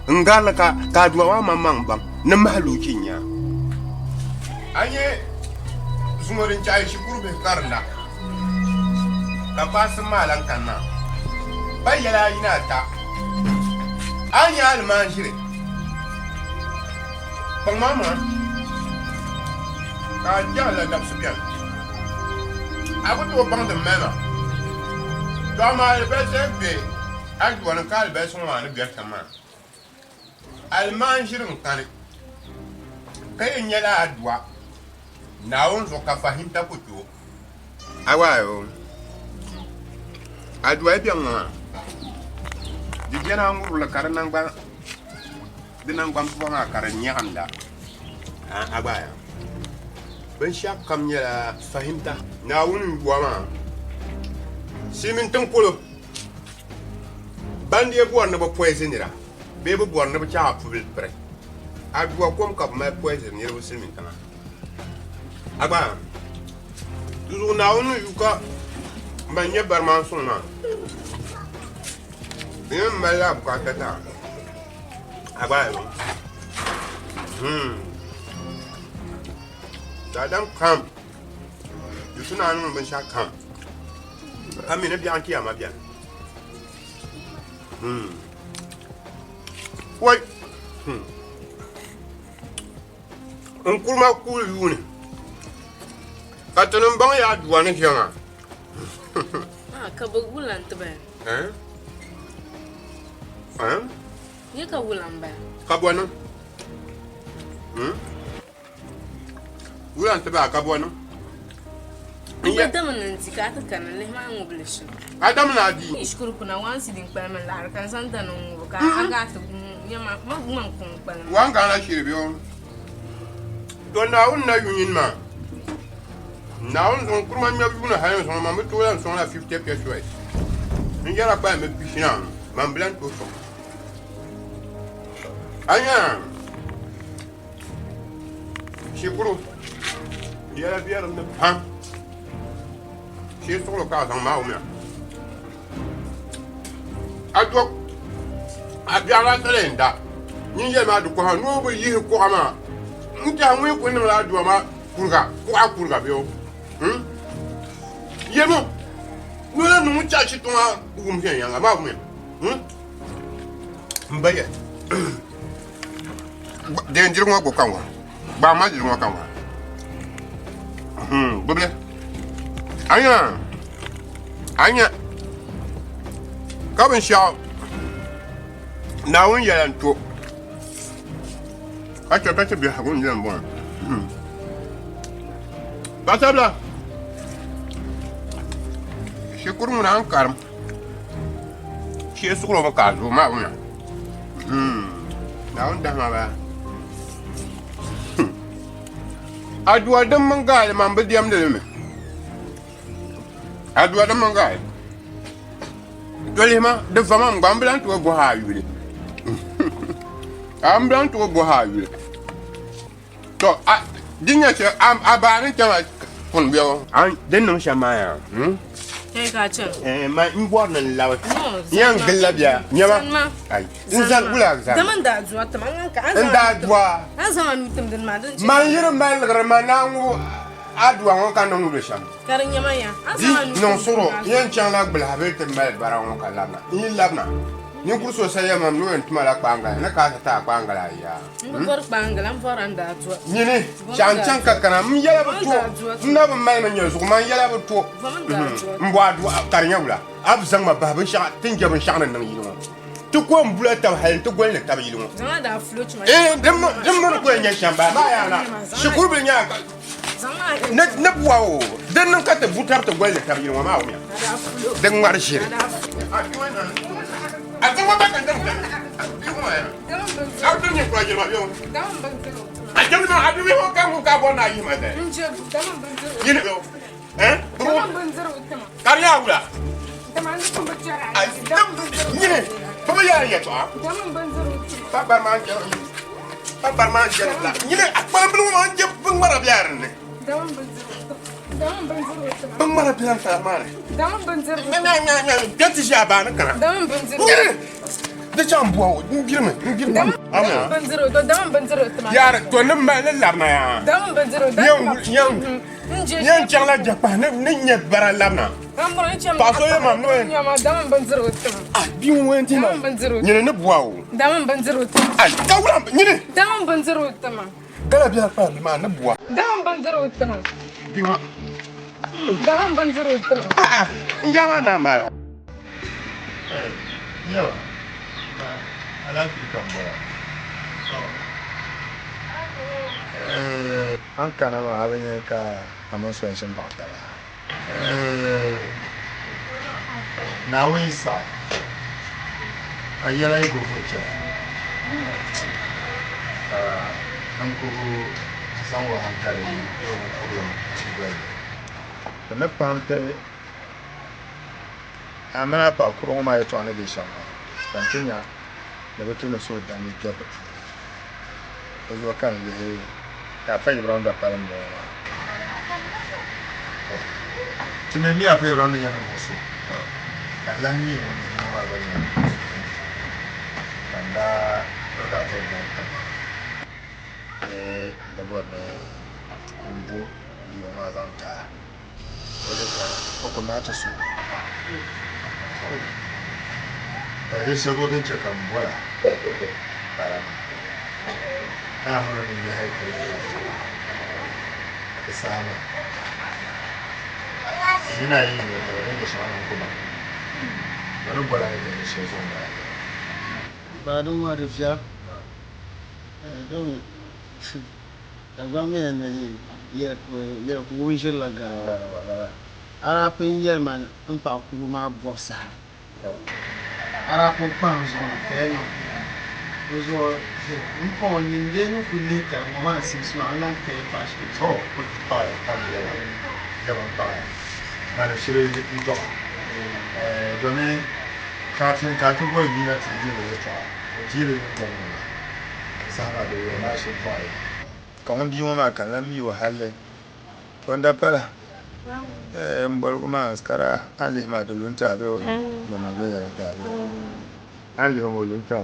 n garili ka aduwa maa maŋmaŋ baŋ ni mahi luuchi n-nya. A nyɛ zuŋɔ din chahi shikuru bihi karinda ka paasi maa lan kanna pa yɛla ayi ni ata. A nyɛ alimaanʒiri kpaŋmaŋmaŋa ka a jɛɣi la dabisi beni. A ku tooi baŋ din mali ma. Tɔ amaa alibarisa yi be a dua ni ka alibarisa ŋɔ maa ni bɛri shɛm maa. Alimaanʒiri n-kani, ka yɛn nyɛla adua Naawuni zuɣu ka fahimta ku kpe o. Awayo, adua yi be ŋ-ŋɔ maa, di beni a ŋurili ka di naŋgbampiba maa ka di nyaɣinda. Agbaya, binshɛɣu kam nyɛla fahimta. Naawuni n-yua maa, silimiin tiŋ polo. Ban dee bɔri ni bɛ poison nira bee bɛ bɔri ni bɛ chaŋ a pubili piri adua kom ka bɛ mali poison niriba silimiin tiŋa. A gba di zuɣu Naawuni ni yu ka ban nyɛ barimaan suŋ maa bɛ yɛn mali la bukaata ti a. A gba daadam kam di tu ni a niŋ binshɛɣu kam ka mi ni biɛɣu kiyama bɛni wai n kurima kuli yuuni ka ti niŋ baŋ yaa duwa ni ʒiya maa ka bi wula n tiba ya ka wula n bala ka bɔ niŋ Wula n-ti ba ka bɔ niŋ? N gba dami ni n di ka a ti kana n lihi maa ŋubili shim. A dami ni a di? N shikuru kuna one cedi n-kpalim n laɣiri ka n zaŋ dani n-ŋubi ka a gaa ti nya ma ŋman kuŋ n-kpalim. One Ghana shiri bɛ o. To Naawuni na yu nyini maa. Naawuni zuŋ kurima ŋmɛbu yuuni hali n sɔŋ ma mi tooi lan sɔŋla 50 pesos. N yɛra kpalim bi pishina man bi lan tooi sɔŋ. A nya? Shikuru yɛla be din ni pam shee suɣulo ka a zaŋ maa wumya a do a biɛɣu la tali n da nyin yɛli maa di kɔha ni o bi yihi kuɣa maa n tɛha ŋun yi kuli niŋla aduwa maa kuriga kuɣa kuriga bɛ o yɛlimo ni o la niŋ ŋun chaɣi shituŋa wum viɛnyɛliŋga maa wumya n ba yɛ Den dirigu ŋɔ gbubi ka ŋɔ gbaai ma dirigu ŋɔ ka ŋɔ gbubili anya anya ka binshaɣu naawuni yɛla n to ka chɛ ka ti biɛhigu n yɛn bɔŋɔ paɣasaribila shikuru ŋuna a ni karim shee suɣulo mi ka a zooi maa wuna Naawuni dahima bala. Aduwa din mini gaali man bi diɛmdi li mi. Aduwa din mini gaali. Dolihima di vama n gba n bi lan tooi bɔhi a yuli. A n bi lan tooi bɔhi a yuli. To a di nyɛ shɛli a baa ni chaŋ pun bɛ o. Din niŋ shɛm maa yaa. Hey, ka chɛn. Eh, ma n bɔri ni n labi. N yɛn gili la bia. Nyɛma. Ayi. N zani wula zani. Dama n daa dua tim. N daa dua. An zaŋ a nuu tim dini maa din chɛ. Man yiri mali liɣiri ma naa ŋubi aduwa ŋɔ ka niŋ ŋubi shɛm. Ka di nyɛma ya. Di niŋ suɣuro n yɛn chaŋla Gbilahibili ti mali bara ŋɔ ka labina. N yi labina ninkuri so sa yɛli ma ni o yɛn tuma la kpaangala ni ka a ti ti a kpaangala a yaa. N bi bɔri kpaangala n bɔri a ni daa dua. Nyini chaŋ chaŋ ka kana n yɛla bi to n na bi mali mi nyɛ zuɣu man yɛla bi to n bɔ aduwa ka di nyɛ wula a bi zaŋ ma bahi binshɛɣu ti ni jɛ binshɛɣu ni niŋ yili ŋɔ ti ko n bula tabi hali n ti goli ni tabi yili ŋɔ din mini ku yɛn nyɛ shɛm bala maa yaa na shikuru bili nyɛla ni buwa o din niŋ ka ti bu tabi ti goli ni tabi yili ŋɔ maa wumya din ŋmari ʒiri a ti ŋɔ ba ka n Di chaŋ bɔhi o, n gbirimi, n gbirimi. Dama bindirigu, to dama bindirigu tima. Yaari, to ni mali ni labina yaa. Dama bindirigu, dama. Nyɛ n chaŋla jɛkpahi ni nyɛ bara labina. Paɣa so yɛ ma ni o yɛn. Dama bindirigu tima. Ah, bia ŋun yɛn ti ma. Nyini ni bɔhi o. Dama bindirigu tima. Ai, ka wula nyini. Dama bindirigu tima. Gala biɛla kpala bia maa ni bɔhi. Dama bindirigu tima. Bia maa. Dama bindirigu tima. Ah, ah, n yaa maa naa maa. Yawa, alaafee ka n bɔra. A ni kana maa a bi nya ka a mini so n-ʒi m-baɣi taba. Naawuni yi saɣi, a yɛla yi go chani, ka n ku zaŋ o hankali ni o kurim doli li. Ti ni pam ti A mini a paɣ kuri ŋɔ maa yɛtɔɣa ni be shɛm maa, ka n ti nya ni bɛ ti ni suhu damdi kpɛri di puuni. Di zuɣu ka n lihi ka Afa Ibrahim dapali m-bɔŋɔ maa. Tɔ! Ti mi mi Afa Ibrahim ni nyɛ ninvuɣ so, ka n lahi mi ŋun mi ŋɔ maa gba nyɛ ninvuɣ so, ka n daa birigi Afa Ibrahim tiŋa ni n di bɔri ni m bo bia ŋɔ maa zaŋ ti a. O ku naai ti suhu. Ka di shɛli din chɛ ka m bɔra bala maa. Naawuni ni nyɛ haikali di saha maa, nina ayi n-nyɛ taba ni nyɛ shɛŋa ni n ku baŋ. Bɛ ni bɔra ni bɛ nya shɛli zuɣu m-bala. Ba din maa di viɛla Dagbaŋ mi na yɛli kugu n-ʒirila gari. A daa pun yɛli ma n paɣi kugu maa bɔbu saha. A daa pun kpahim zuɣu ni ka yɛli ni n ku nya. Di zuɣu m paɣ o nini lee ni kul lihi ka ŋɔ maa simsi maa, n lan kaya paɣ shɛli. To, n paɣiya pam yɛla, yɛma m paɣiya. Mani shiri n-dɔɣi domin ka ti boli bia na ti deeri yɛtɔɣa, o deeri ni dɔŋ ŋɔ maa. Saha maa di wuhi maa shiri tɔɣiya. Ka ŋun bia ŋɔ maa ka n lan mi o halli. To n dapala m boligu maa ka daa a ni lihi maa di lu n-ti a bee o niŋ viɛnyɛla n-ti a bee a ni lihi o maa o lu n-ti a ŋɔ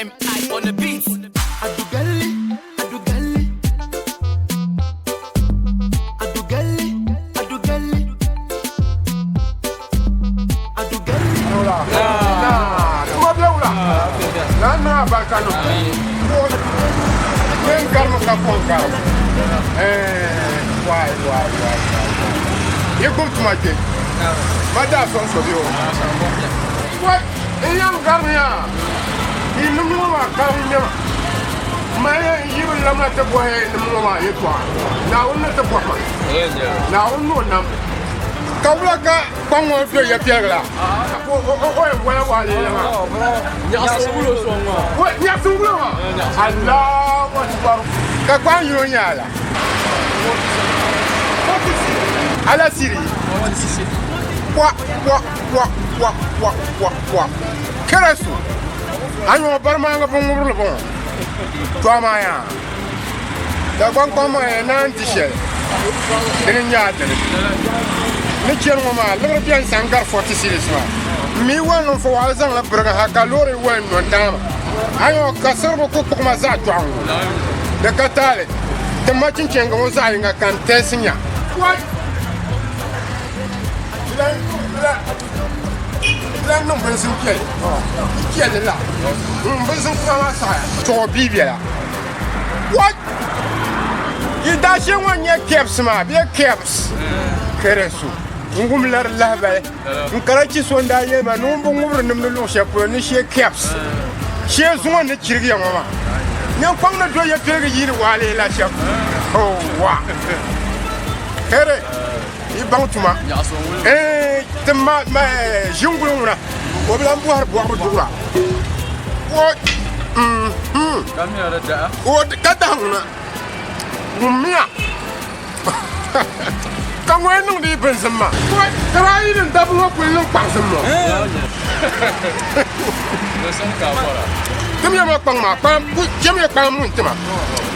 M.I. on the beat. Adugali, Adugali. Adugali, Adugali. Adugali. Kuma bɛ wula n'a n'a barika nɔ ne n garimu ka fɔ n garimu wayi wayi wayi i gbubi tuma kpe ma daa sɔŋ so bi o wa n yan garimu yaa i niŋ ŋɔ maa karim nyɛma ma yɛn yi bi lamla ti bɔhi nim ŋɔ maa yɛltɔɣa Naawuni ni ti bɔhi ma Naawuni ni o nam ka wula ka kpaŋ ŋɔ do ya piɛligi la o yɛn wala waa leela maa nyaɣasim wulo maa Allahu akbar ka kpaŋ yino nyɛ ala ala siri kwa kwa kwa kwa kwa kwa kwa kɛrɛsu a nyɔ barimaanga binŋubirili bɔŋɔ to amaa yaa Dagbaŋ kpaŋ maa ya naan di shɛli dini n-nyɛ a dini ni chani ŋɔ maa liɣiri beni sa n-gari 40 cedis maa m mi wali niŋ fɔwaɣili zaŋla birigi ha ka loori wali n-no n-taama a nyɔ ka siribu ku kpuɣi ma zaɣ chɔɣu ŋɔ di ka taali ti ma chinchenga ŋɔ zaɣ yiŋga ka n tɛsi nya. Lan niŋ binzin piɛlli piɛlli la binzin kura maa saɣaya chuɣu bia biɛla what yi daashee ŋɔ n-nyɛ kɛbs maa bee kɛbs kɛrɛsu n wum la di lahibali n karachi so n daa yɛli ma ni ŋun bi ŋubiri nimdi luɣ shɛli polo ni shee kɛbs shee zuŋɔ ni chirigiya ŋɔ maa Nyankpaŋ ni do ya piligi yiini waa lee la shɛm. Wa. Kere, yi baŋ tuma. Eh, ti ma ma ʒinguli ŋuna. O bi lan bɔhiri bɔhibu duɣira. O O ka dahi ŋuna. Wummiya. Ka ŋɔ yi niŋdi yi binzim maa. Ka a yi niŋ dabba ŋɔ kuli niŋ kpaŋsim ŋɔ. Timiya ma kpaŋ maa, kpaam, ku chɛmiya kpaam ŋun tima.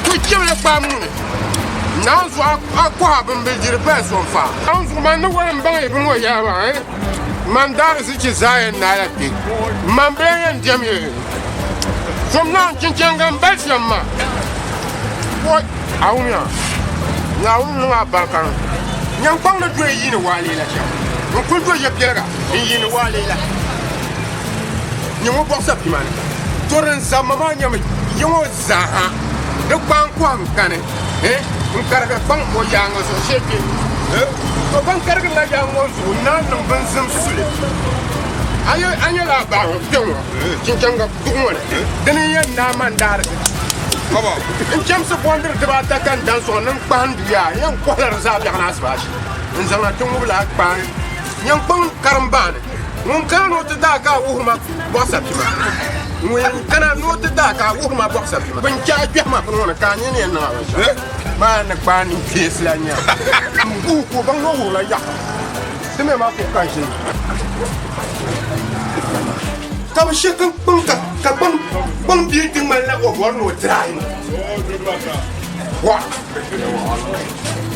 Ku chɛmiya kpaam ŋuni. Naan zuɣu a kɔhi a bimbil diri paya so n-fa. Naan zuɣu man ni wali m-baŋ yi bini ŋɔ yɛla maa, eh? Man daarisichi zaa yɛn naai la kpe. Man bi lan yɛn diɛm ye. Zom Naawuni chinchɛŋga m-bali shɛm maa. Oi, a wumya? Naawuni niŋ a barika ni. Nyaŋkpaŋ ni doya yiini waa leela shɛm. N kul do yɛpiɛliga n-yiini waa leela. Nyɛ ŋɔ bɔɣisa pima ni. To din zabima maa nyɛmi yi ŋɔ zaa ha. Di kpaan kɔhim kani, eh, n-karigi kpaŋ o yaaŋa zuɣu shee kpe. Eh, to ban karigirila yaaŋa ŋɔ zuɣu n-naan niŋ binzim suli. A nyɛla a baɣa ŋɔ kpe ŋɔ chinchɛŋga duɣu ŋɔ ni, dini n-yɛn naai man daari ti. N chɛmsi bɔndiri dibaata ka n dan sɔŋ ni n kpahi n duya, n yɛn kɔhila di zaa biɛɣuni asibaasi n-zaŋ na ti ŋubi lala kpaani. Nyaŋkpaŋ karimbaani ŋun kana ni o ti daa ka a wuhiri ma bɔɣisapima. Ŋun kana ni o ti daa ka a wuhiri ma bɔɣisapima. Bin chɛɣu kpɛhi ma bini ŋɔ ni ka a nini yɛn niŋ a binshɛɣu. Maa ni kpaai ninkpeesi la nya. M guhi ka o baŋ ni o wuhirila yaɣa. Ti mi maa kuɣu ka n ʒini. Ka bɛ she ka kpaŋ ka kpaŋ kpaŋ bia ti ŋmanila o bɔri ni o try ma. Wa!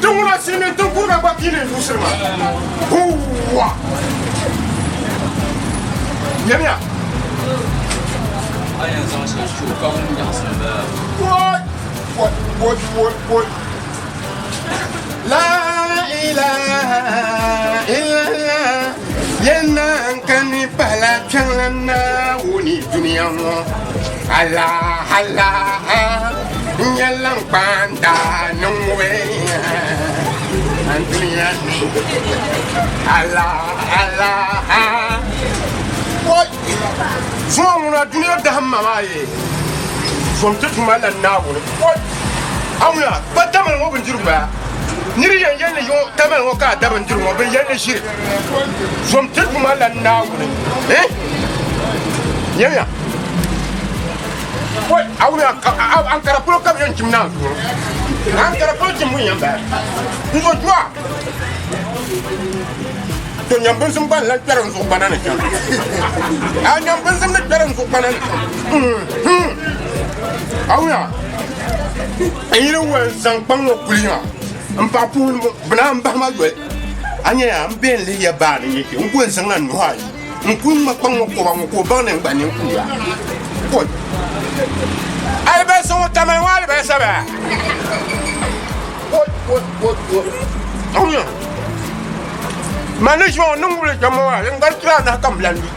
Ti ŋuna silimiin tiŋ kuriga gba pii ni n-yuusiri ma. Huwa! Nyamiya. A yɛn zaŋ shɛli chu ka wum nyaɣisim bala. Woi! Woi! Woi! Woi! Woi! La ilaha illallah Yɛlina n kani pahila kpiɔŋlan Naawuni dunia ŋɔ. Allah Allah n nyɛla n kpaanda ni ŋubi n dunia ni. Allah Allah Woi! Zuŋɔ ŋuna dunia dahim ma maa ye zom ti tuma la Naawuni. Woi! A wuna pa tamali ŋɔ bindirigu baa? Nir yɛn yɛli ni yiŋɔ tamali ŋɔ ka a da bindirigu ŋɔ, bɛ yɛli ni ʒiri. Zom ti Duuma la Naawuni. Eh? Nyamiya. Woi, a wuna Ankara polo ka bɛ yɛn chim naanzuu ŋɔ. Ankara polo chimbu n-yɛn bala. N zo jua. To nyam binsim gba n-lan kpɛri n zuɣu gbana ni chaŋ. A nyam binsim ni kpɛri n zuɣu gbana ni chaŋ. A wuna. N yi ni wali n-zaŋ kpaŋ ŋɔ kuli maa m-paɣi puuni bɛ naan bahi ma yoli. A nya yaa, m be n-lihi ya baa ni nyɛ kpe, n ku yɛn zaŋla n nuhi ayi n-kuli ŋma kpaŋ ŋɔ kɔba ŋɔ ka o baŋ ni n gba nini kuuya. Kɔi! Alibarisa ŋɔ tamali ŋɔ alibarisa baa! Kɔi! Kɔi! Kɔi! Kɔi! A nya, man ni ʒiya ŋɔ niŋ wuli shɛm ŋɔ maa, din gari tira anahi ka m lan di.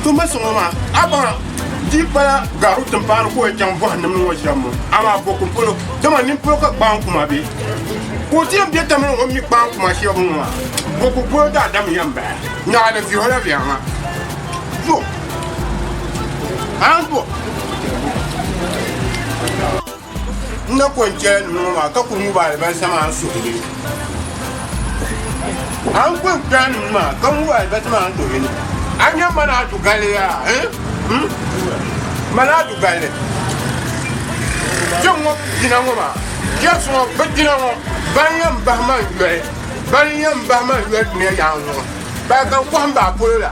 Tuma sɔŋɔ maa, a baŋa di pala garu timpaani ka o yɛn chaŋ bɔhi nim ŋɔ shɛm ŋɔ, amaa bɔkum polo, dama nin polo ka kpaan kuma be. Ka o ti yɛn be tamili o mi kpaan kuma shɛbu ŋɔ maa, bɔkum polo daadam yɛn bahi. Naɣa di vihi o la viɛŋa. Do. A ni do. N na ko n-chɛla nim ŋɔ maa ka ku ŋubi alibarisa maa n suhuyini. A ni ko n-kpɛla nim maa ka ŋubi alibarisa maa n suhuyini. A nya mana a du galli yaa, eh? Hmm? Mana a du galli. Kpɛŋ ŋɔ dina ŋɔ maa, jɛrisi ŋɔ bɛ dina ŋɔ, ban yɛn bahi man yoli, ban yɛn bahi man yoli dunia yaŋ ŋɔ, baa ka n kɔhim ba a polo la,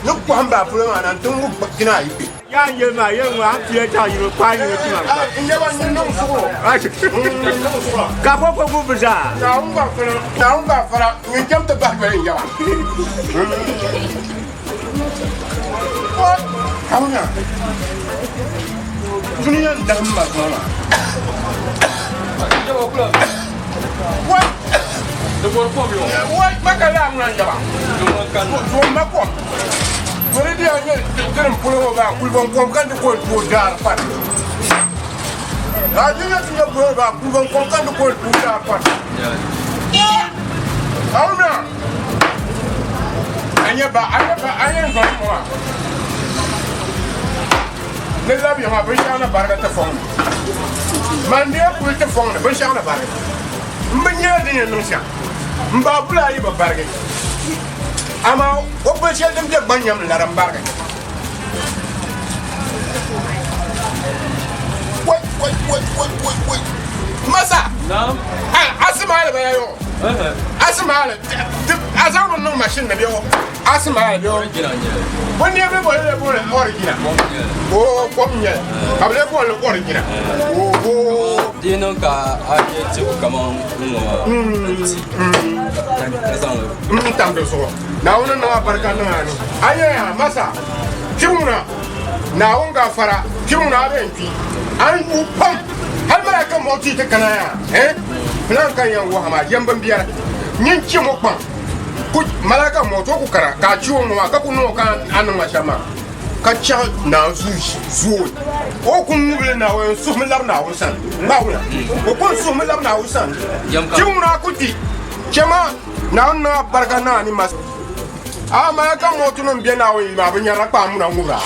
ni kɔhim ba a polo maa na n-ti ŋub dina ayi kpe. Yaa n yeli maa yeli ŋɔ a pia zaɣ yino kpaai yino tima gba. N yaba n niŋ suɣulo. N niŋ suɣulo. Ka ko ko gu bi zaa. Naawuni gba fara. Naawuni gba fara. Ŋun cham ti bahi doli n yaba. Haruna. Duniya n dahim ma zuɣu maa. Wai. Wai maka laa ŋuna n yaba. Tuo ma kom. Doli di a nyɛ tirim polo ŋɔ maa kulibɔŋ kom ka di ko n-tooi daari pari. A di nyɛ ti nyɛ polo maa kulibɔŋ kom ka di ko n-tooi daari pari. Haruna, a nyɛ ba, a nyɛ ba, a nyɛ n zɔri ŋɔ maa. Ni labi maa binshaɣu na barigi ti fɔŋ ni. Man deei kuli ti fɔŋ ni binshaɣu na barigi. M bi nyɛla din yɛn niŋ shɛm. M baabula ayi bi barigi. Amaa o pili shɛli din be gbanyɛm la din barigi. Wai wai wai wai wai wai. Masa! Naam. Asimaali bala yo. Asimaali a zaŋ mi niŋ mashin ni bɛ o. Asimaali bɛ o. Bɛ niriba boli li boli original. Oo kom nyɛli ka bɛ lee boli li original. Oo. Di niŋ ka a yɛ tibu kaman ŋ-ŋɔ maa n-ti ka zaŋ li. N tam di zuɣu. Naawuni niŋ a barika niŋ a ni. A nya yaa masa kpibu ŋuna Naawuni gaafara kpibu ŋuna a bee n-kpi. A ni yuui pam hali malaika mɔɣu ti kana yaa eh plan ka yɛn wahi maa yɛm bimbiɛri nyin chim o kpaŋ ku malaika mɔɣu ti o ku kana ka a chi o ŋɔ maa ka ku niŋ o ka a niŋ ma shɛm maa ka chaɣ naanzuu zooi o ku ŋubili Naawuni n suhimi labi Naawuni sani maa wula o ku n suhimi labi Naawuni sani kpibu ŋuna a ku kpi chɛma Naawuni niŋ a barika niŋ a ni ma a malaika mɔɣu ti niŋ bɛ Naawuni yili maa bi nyarila kpaa muna ŋubira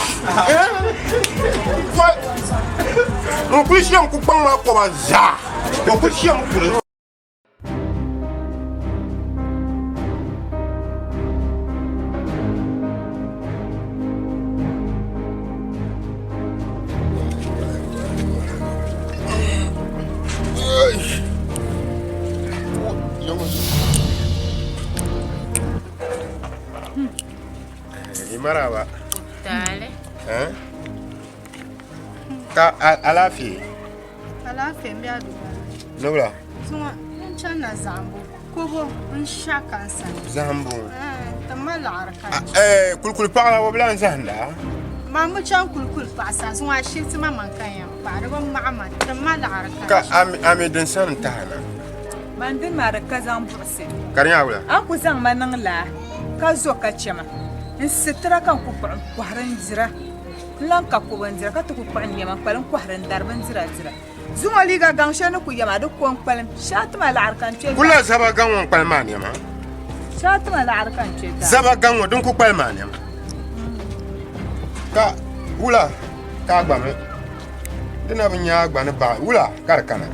n kuli shɛm ku kpaŋ maa kɔba zaa o kuli shɛm kuli Maraba. Tale. Eh? Ka alaafee? Alaafee n bɛ a duba. Nubila. Zuŋɔ n chani na zahimbu kobo n sha ka n sani. Zahimbu. Ti ma laɣiri ka. Eh, kulikuli paɣa la o bi lan zahinda. Ma mi chaŋ kulikuli paɣa sani zuŋɔ a shiri ti ma man ka yɛn paɣa di bi maɣi ma ti ma laɣiri ka. Ka a mi din sani taha na. Man dini maa di ka zaŋ buɣisi. Ka di nyɛ wula? A ku zaŋ ma niŋ laa ka zo ka chɛ ma n sitira ka n ku kpuɣi n kɔhiri n dira. N lan ka ko bindira ka ti ku kpuɣi n nɛma n-kpalim kɔhiri n-dari bindira dira. Zuŋɔ liiga gaŋ shɛli ni ku yɛma di ko n-kpalim shɛli ti ma laɣiri ka n kpe daa. Wula zaba gaŋ ŋɔ n-kpalim maa nɛma? Shɛli ti ma laɣiri ka n kpe daa. Zaba gaŋ ŋɔ din ku kpalim maa nɛma. Ka wula ka a gba mi di na bi nya a gba ni baɣi wula ka di kana?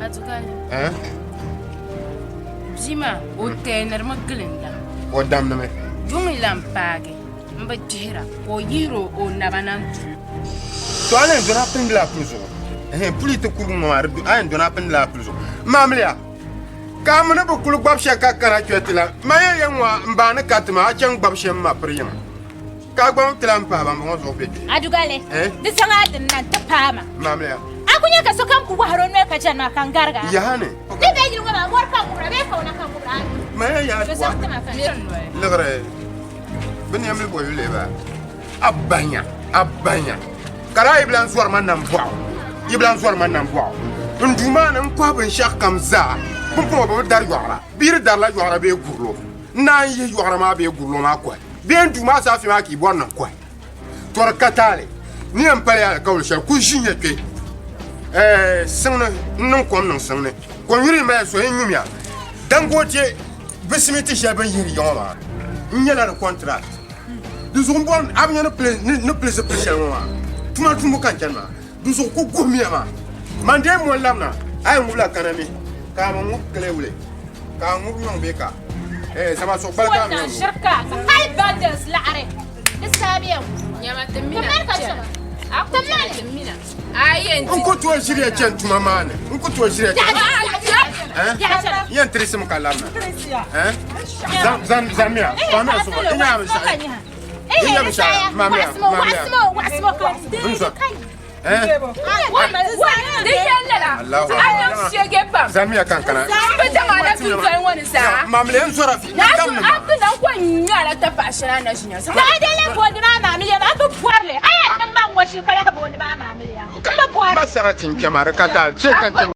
Adugali. Eh? Bia maa o tɛɛnirimi gilinda. O damdimi. Yuŋ lan paagi. M bi kpihira ka o yihir o naba na n-du. To a ni yɛn dɔni a pindila a puli zuɣu. Ɛhɛn, puli ti kurigi ŋɔ maa, a yɛn dɔni a pindila a puli zuɣu. Maamiliya, ka a mi ni bi kuli gbabi shɛli ka kana kpe ti la, ma yɛn yɛn ŋɔ a m baa ni ka ti ma, a chaŋ gbabi shɛm ma piri yiŋa. Ka a gba ti lahi pahi bambɔŋɔ zuɣu be kpe. Adugali, Eh? di zaŋ a dini na nti paai ma. Maamiliya. A ku nya ka sokam ku wahir o noli ka chani maa ka n garig a. Yaha ni. Ni be yili ŋɔ maa, mɔri ka n ŋubira bee kawana ka n ŋubira a ni. Ma yɛn yaha Di zaŋ ti ma ka n Miri noli. Liɣiri. Bɛ nɛmli bɔ yuli ba a banya a banya ka daa yi bi lan zɔri ma nambɔɣu yi bi lan zɔri ma nambɔɣu n duu maa ni n kɔhi binshɛɣu kam zaa pumpɔŋɔ bɛ bi dari yɔɣira bɛ yi di darila yɔɣira bee gurilo n naan yihi yɔɣira maa bee gurilo maa kɔhi bee n duu maa saafia maa ka yi bɔri ni n kɔhi tɔri ka taali ni yɛn pali alikauli shɛli ku ʒi nya kpe ɛɛ siŋni n niŋ kom niŋ siŋni konyuri mali so yin nyumya Dangote bi simiti shɛli bin yihiri yiŋɔ maa n nyɛla di contract di zuɣu n bɔri a bi nya ni pili zipili shɛli ŋɔ maa tuma tumbu ka n chani maa di zuɣu ku guhimiya maa man dee moli labina a yɛn ŋubila kanami ka a mi ŋub kile wuli ka a ŋub nyɔŋ bee ka zama suɣu gbali ka a mi yɛn ŋub. Ka hali bundles laɣiri di sabiya Nyama ti mina chɛma. N ku tooi ʒiriya chani tuma maa ni. N ku tooi ʒiriya chani. Yɛn tirisim ka labina. Zaŋmiya, kpaamiya suɣu. N nyɛla binshɛɣu. N nyɛ binshɛɣu. Maamiya, maamiya. N zɔ. Zaŋmiya ka n kana. Maamiya n zɔra fi. Ba sarati n kpɛma di ka taali chɛ ka n kpɛma.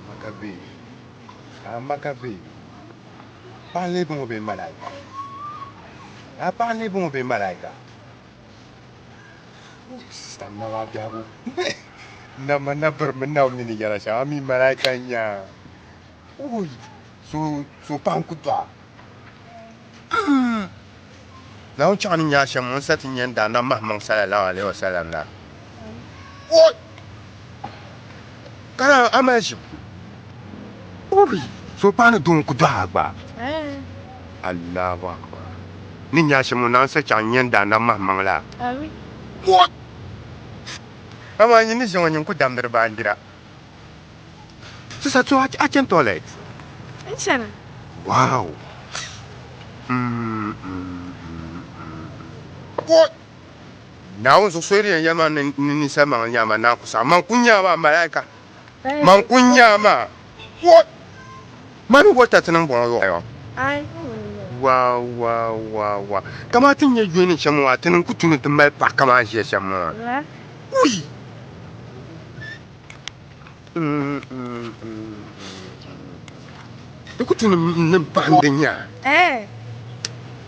Amaka babe. Amaka babe. Paɣa n-lee bɔŋɔ bee malaika? A paɣa n-lee bɔŋɔ bee malaika? Sista nama biɛhigu nama na birimi Naawuni ni yɛra shɛm a mi malaika n-nyɛ a. Ui! So so paɣa n-ku dɔɣi a. Naawuni chaɣ ni nya a shɛm ŋun sa ti nya n Daanab Mahammaŋ sallallahu alaihi wasallam la. Oi! Ka a mali ʒim. Ui! So paɣa ni doo n-ku dɔɣi a gba. Allahu akbar. Ni nya a shɛm ŋun Naawuni sa chaɣ ni nya n Daanab Mahammaŋ la. Oi! Amaa nyin ni ʒe ŋɔ nyin ku damdiri baanjira. Sisa so a chani toilet? N chana. Wow! What? Naawuni zuɣu so yi di yɛn yɛli ma ni ninsal maŋ n-nya ma naan ku saɣi. Man ku nya maa malaika. Man ku nya maa. What? Mani water ti niŋ bɔŋɔ yɔ. Wow wow wow wow. Kaman ti ni nyɛ yuli ni shɛm ŋɔ maa ti niŋ ku tu ni ti mali paɣa kaman a ni ʒiya shɛm ŋɔ maa. Ui! Di ku tu ni bahindi nya.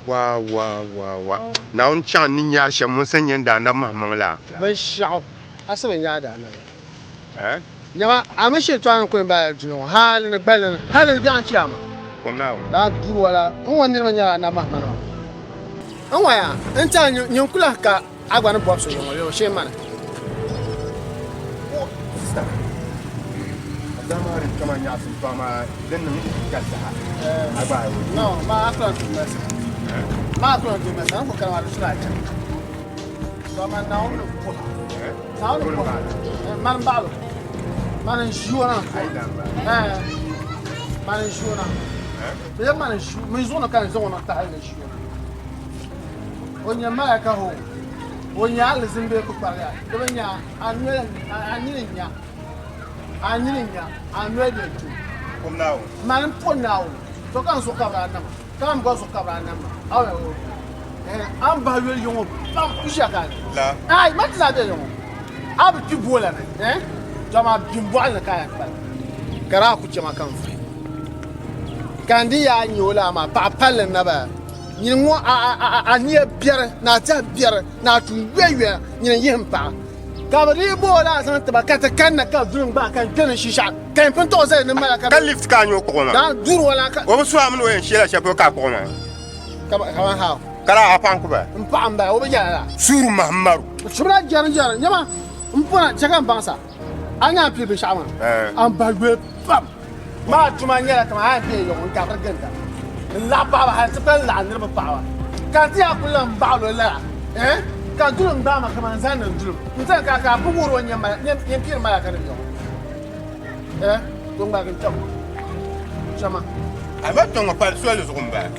Wa wa wa wa. Naawuni chaŋ ni nya shɛm ŋun sa nyɛ n daanab maŋmaŋ la. Binshɛɣu a sa bi nya a daanab. Nyama, a mi shintɔɣu ni kuli m-bala dunia ŋɔ hali ni gballi ni, hali ni biɛɣu n-chɛ a ma. Lala duri wala n-ŋɔ niriba nyɛla anab maŋmaŋ maa. N ŋɔya n-tɛhi nyin ku lahi ka A gba ni bɔbi so yɔŋɔ yɔŋɔ shee mani. No, ma a kula n-tuhi mali saha. Ma a kula n-tuhi mali saha. N ku kana maa di sula a chani. To amaa Naawuni ni bɔha. Naawuni ni bɔha. Mani m-baɣili o. Mani n-ʒi o na. Mani n-ʒi o na. Bee mani n-ʒi o, min zuɣu ni ka n zaŋ o niŋ tahali ni ʒi o na. O nyɛ malaika hoo, o nyɛ alizin bee kpukpariga, di bi nya a noli a nini n-nya a nini n-nya a noli di tu. Mani m-po Naawuni, to ka n zuɣu kabiri a nama, ka m gba zuɣu kabiri a nama, a ni bahi yoli yiŋɔ pam n-ʒiya ka a ni. Aai, man ti zaa be yiŋɔ, a bi kpi boola ni, to amaa bimbɔɣili ni ka a yɛn kpalim, ka daa ku chɛ ma ka n vuhi. Ka n di yaa nya o laa maa, paɣa palli n-na bala. Nyini ŋɔ a nia biɛri ni a tɛha biɛri ni a tuun yoya nyini n-yihi m paɣa. Ka bɛ dii booi laa zaŋ ti ba ka ti kanna ka duli n-gbaai ka n kpe ni shinshɛɣu ka yɛn pun tɔɣi zali ni mala ka Ka lift ka a nya o kpuɣi ma. Daa duri o la ka. O bi suhi a mi ni o yɛn sheela shɛli polo ka a kpuɣi ma. Kaman how? Ka daa a paɣa n-ku ba. M paɣa m-bala, o bi yɛla lala. Suuru Mahammaru. Subila jɛri jɛri nyama m pɔna chɛ ka m baŋ sa a ni a pili binshɛɣu maa a ni bahi yoli pam. Maa tuma nyɛla kaman a yɛn be yiŋ n-gabiri ginda n-laɣi paɣiba hal ti kpalim laɣim niriba paɣiba. Ka n ti yaa kuli lan baɣil o lala, ɛɛn, ka duli n-gbaai ma kaman n zani ni n duli m n-zani ka ka a bi wuhiri o nyɛ piiri malaka ni biɛɣu. Ɛɛn, to ŋmaligi n-kpɛm o. Chama. Amaa kpɛŋ ŋɔ pali soli zuɣu m-bala.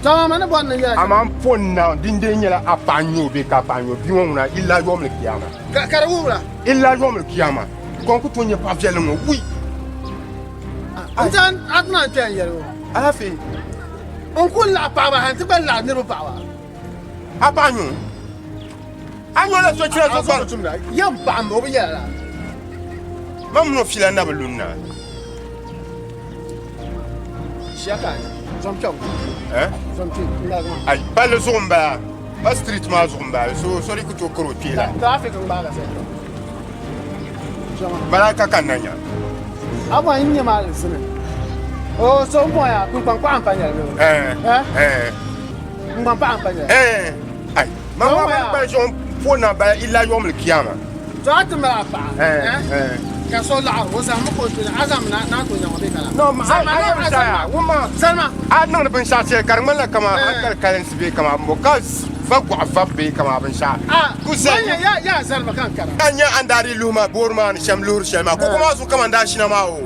Chama ma ni bɔri ni n yɛli shɛm. Amaa m po Naawuni, dindee nyɛla a paɣa n-nyɛ o bee ka a paɣa n-nyɛ o bia ŋɔ ŋuna illa yawmil kiyama. Ka di wuhira. Illa yawmil kiyama. Ka n ku tooi nyɛ paɣ viɛlli ŋɔ, wui! N zan a ti naan kpɛm yɛli o. Alaafee. N ku laɣi paɣiba hal nti gba laɣi niriba paɣiba. A paɣa nyo? A nyo la sochira zuɣu gba? Tumda. Yɛm paɣa m-ba o bi yɛla lala. Man mini o fiila na bi lunna. Ʒiya ka a nya. Zom kpɛm. Eh? Zom kpɛ n-gbaagi ma. Ai, palli zuɣu m-bala. Pa street maa zuɣu m-bala. So, so di ku tooi kari o kpee la. Traffic n-gbaagi a sani. Malaika ka n na nya. A bɔhi n nya ma alizini. O so n bɔhi a kpunkpaŋ paɣa m-pa nyɛli mi. Eh. Kpunkpaŋ paɣa m-pa nyɛli. Eh. Ai, ma ma ma kpali zuɣu po na bala illa yawmil kiyama. To a ti mali a paɣa. Eh. Ka so laɣiri o zahimmi ka o kpini a zaŋmi na na to nyaŋ o bee ka la. No, ma a a yɛm saya wumma. Zalima. A niŋdi binshɛɣu shɛli ka di ŋmanila kaman a kali kalinsi bee kaman bo ka Va gɔɣu va bee kaman binshɛɣu. Ku zali. Yaa zali ma ka n kana. Ka n nya a ni daa dii luhi ma boori maa ni shɛm luhiri shɛli maa. Koko maa zuɣu kaman daa shina maa o.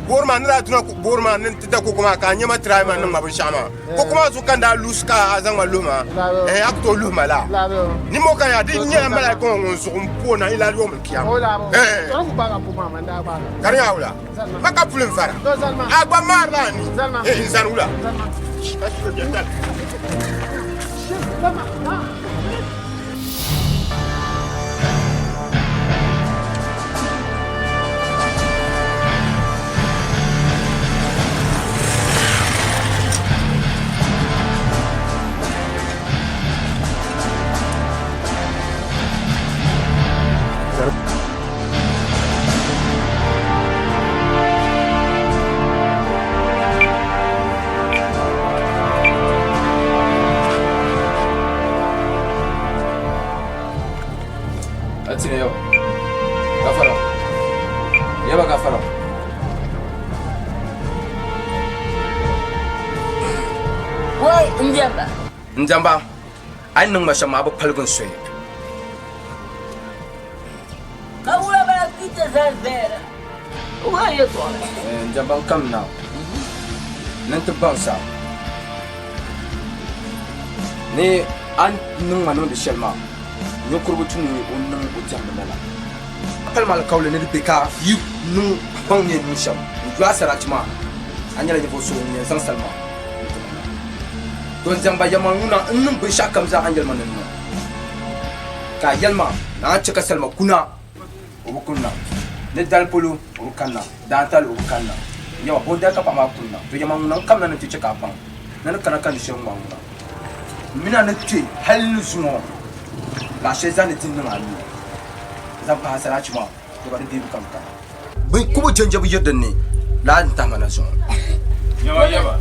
Boori maa ni daa duna boori maa ni nti da koko maa ka a nya ma try ma niŋ ma binshɛɣu maa. Koko maa zuɣu ka n daa lusi ka a zaŋ ma luhi ma. Ɛhɛn a ku tooi luhi ma laa. Nimmoo ka yaa di nyɛla malaika ŋɔ ŋun zuɣu m-pooi na ilaa yawmil kiyama. Ɛhɛn. Ka di nya wula? Ma ka puli n-vara. A gba maarila a ni. Ɛhɛn n zani wula? Ka shiri biɛtali. Atine yaba. Gafara. Yaba gafara. Wai n diɛmba. N diɛmba a ni niŋ ma shɛm maa a bi paligi n soya. Ka wula bala kpi ti zali vɛɛra. Wai yɛtɔɣili. N diɛmba n kamina ni n ti baŋ sa ni a ni niŋ ma niŋdi shɛli maa ninkurigu tu ni o niŋ o diɛmbu lala. A pali ma alikauli ni di be ka yi niŋ baŋ ni yɛn niŋ shɛm n-yo a sarati maa, a nyɛla ninvuɣ so ŋun yɛn zaŋ salima n-ti ma na. To n diɛmba yɛma ŋuna n-niŋ binshɛɣukam zaa a ni yɛli ma ni n niŋ. Ka a yɛli ma ni a ni chɛ ka salima kuna, o bi kunna. Ni dali polo, o bi kanna. Daantali, o bi kanna. Yɛma, bondali ka paɣa maa kunna? To yɛma ŋuna n-kamina ni nti chɛ ka a baŋ ni ni kana ka ni shɛli ŋma ŋuna. M mi na ni kpe hal ni zuŋɔ laɣ shɛli zaa ni ti niŋ a nuu zaŋ pahi a saraachi maa, dama di deebu kam kana. Bɛ ku bi jɛnjɛ bi yiri din ni lala n-tahi ma na zuŋɔ. Yɛba yɛba,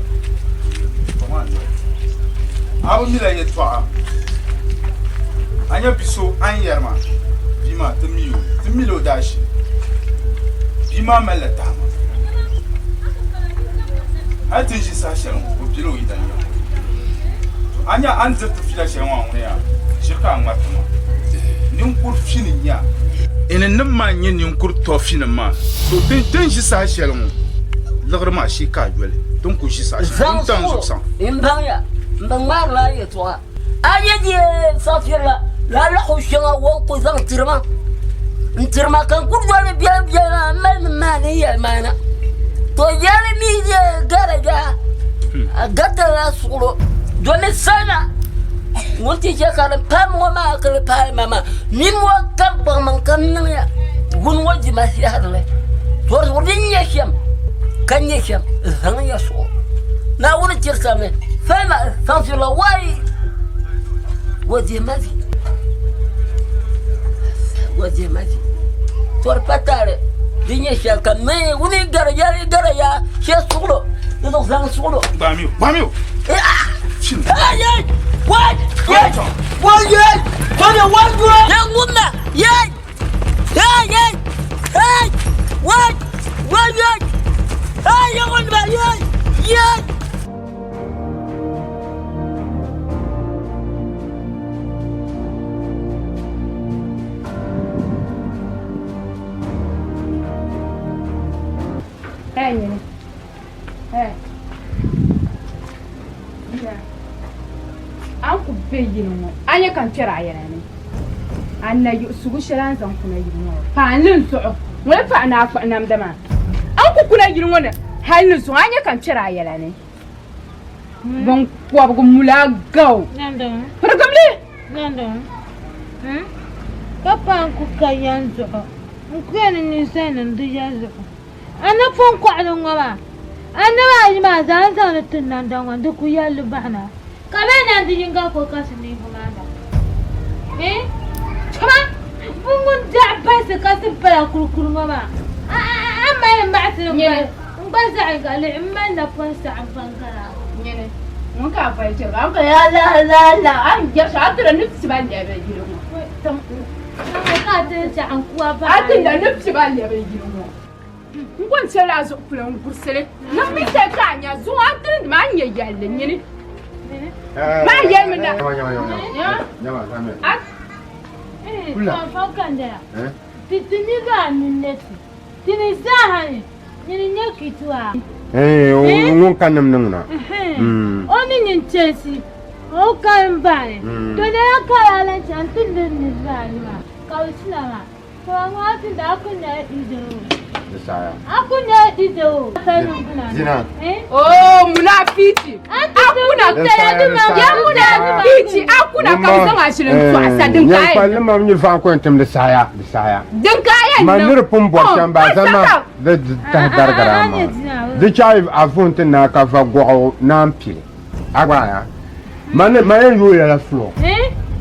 a bi mila yɛtɔɣa, a nya bi so a ni yɛri maa, bia maa ti mi o, ti mila o daashili. Bia maa malila tahima. Hali ti ni ʒi saha shɛli ŋɔ, o bela o yidan yiŋa. A nya a ni diri ti fiila shɛli ŋɔ ŋuni yaa, ʒiri ka a ŋmari ti maa. Ninkuri fini n-nya. Ininim maa n-nyɛ ninkuri tɔfinim maa. So ti ni ʒi saha shɛli ŋɔ, liɣiri maa shee ka a yoli. Ti ni ku ʒi saha shɛli ŋɔ, wuntaŋ zuɣusaŋ. M baŋya, m bi ŋmaarila a yɛtɔɣa. A yi di saɣisiri la laɣigu shɛŋa o ni ku zaŋ tiri ma n-tiri ma, ka n ku doli biɛlabiɛla maa m-mali ni maani n yɛlimaana. To yɛli mi garaja, a garitila suɣulo domi salima ŋun ti chɛ ka di pam ŋɔ maa ka di paai ma maa. Nimmoo kam kpaŋmaŋ kam niŋya wuni ŋɔ dima shɛhirili. To di zuɣu din nyɛ shɛm ka nyɛ shɛm zaŋ ya suɣulo. Naawuni tirisami salima saŋsirila wai o dihi ma vi o dihi ma vi tɔri pa taali di nyɛ shɛli ka mi wuni gari ya gari ya shɛ suɣulo di zuɣu zaŋ suɣulo Gbamiyo, gbamiyo. Hey, wai, wai, wai, wai, wai, wai, wai, yay, hey, hey, hey, wai, wai, yay, hey, yay, yay. Hey, nyini. Hey. Nina. A ni ku be yili ŋɔ, a nya ka n kpɛri a yɛla ni. A ni na yiɣisigu shɛli a ni zaŋ kuna yili ŋɔ paai n ni zuɣu ŋuni paɣi ni a kpuɣi namda maa. A ni ku kuna yili ŋɔ ni hali ni zuŋɔ a nya ka n kpɛri a yɛla ni. Binkɔbigu muli a gao. Pirigim li! Ka paai n-ku ka ya n zuɣu. N kuya ni ninsalinim di ya zuɣu. A ni pun kɔɣili ŋɔ maa, a naba ayi maa zaa n-zaŋ li ti namda ŋɔ di ku yɛli li bahina. Ka bɛ nandi yiŋga ko ka silimiingi maa na. Eh? Chama! Bɛ ŋun daɣi balisi ka ti pala kurikuri ŋɔ maa, a a mali maɣisili n gba zaɣ yiŋga lihi m mali napɔŋ saɣim pam gari a. Nyini ŋun ka a voli chɛriga, a ni kuli la la la la, a ni yɛri shɛm a tiri ni tiba lɛbi yili ŋɔ. A ti la ni tiba lɛbi yili ŋɔ. N ko n chɛla a zuɣu puli n gurisili. Niŋmi shɛli ka a nya zuŋɔ a tiri nima a ni nya yɛlli nyini. Maa yɛlimi na. Nyama nyama nyama. Nyama nyama. Kula. Eh? Ti ti ni ga ni ne ti. Ti ni zaaha ni. Nyini nyɛ kituwa. Eh, ŋun ka nim niŋ na. O ni nyin chɛnsi, o ka n baani. To nyɛla ka a lan chaŋ ti liri niriba ayi maa ka bɛ china maa. To a ŋɔ a ti daa ku nyɛla Izraɛl. Di saha. A ku nyɛla Izraɛl. Zina. Oh, munafiki. Akuna ya munafiki akuna ka bɛ zaŋ ashili n-tɔɣisa din ka Yan kpalli mam nyɛ vaɣu ko n-tim di saha di saha. Din ka yɛn Man niŋ. niri pun bɔri shɛm ba zama di tahi darigiri a maŋa. Di chaɣi a vuhim ti naai ka va gɔɣu naan pili. A gba ya. Man ni man yɛn yooi lala floor.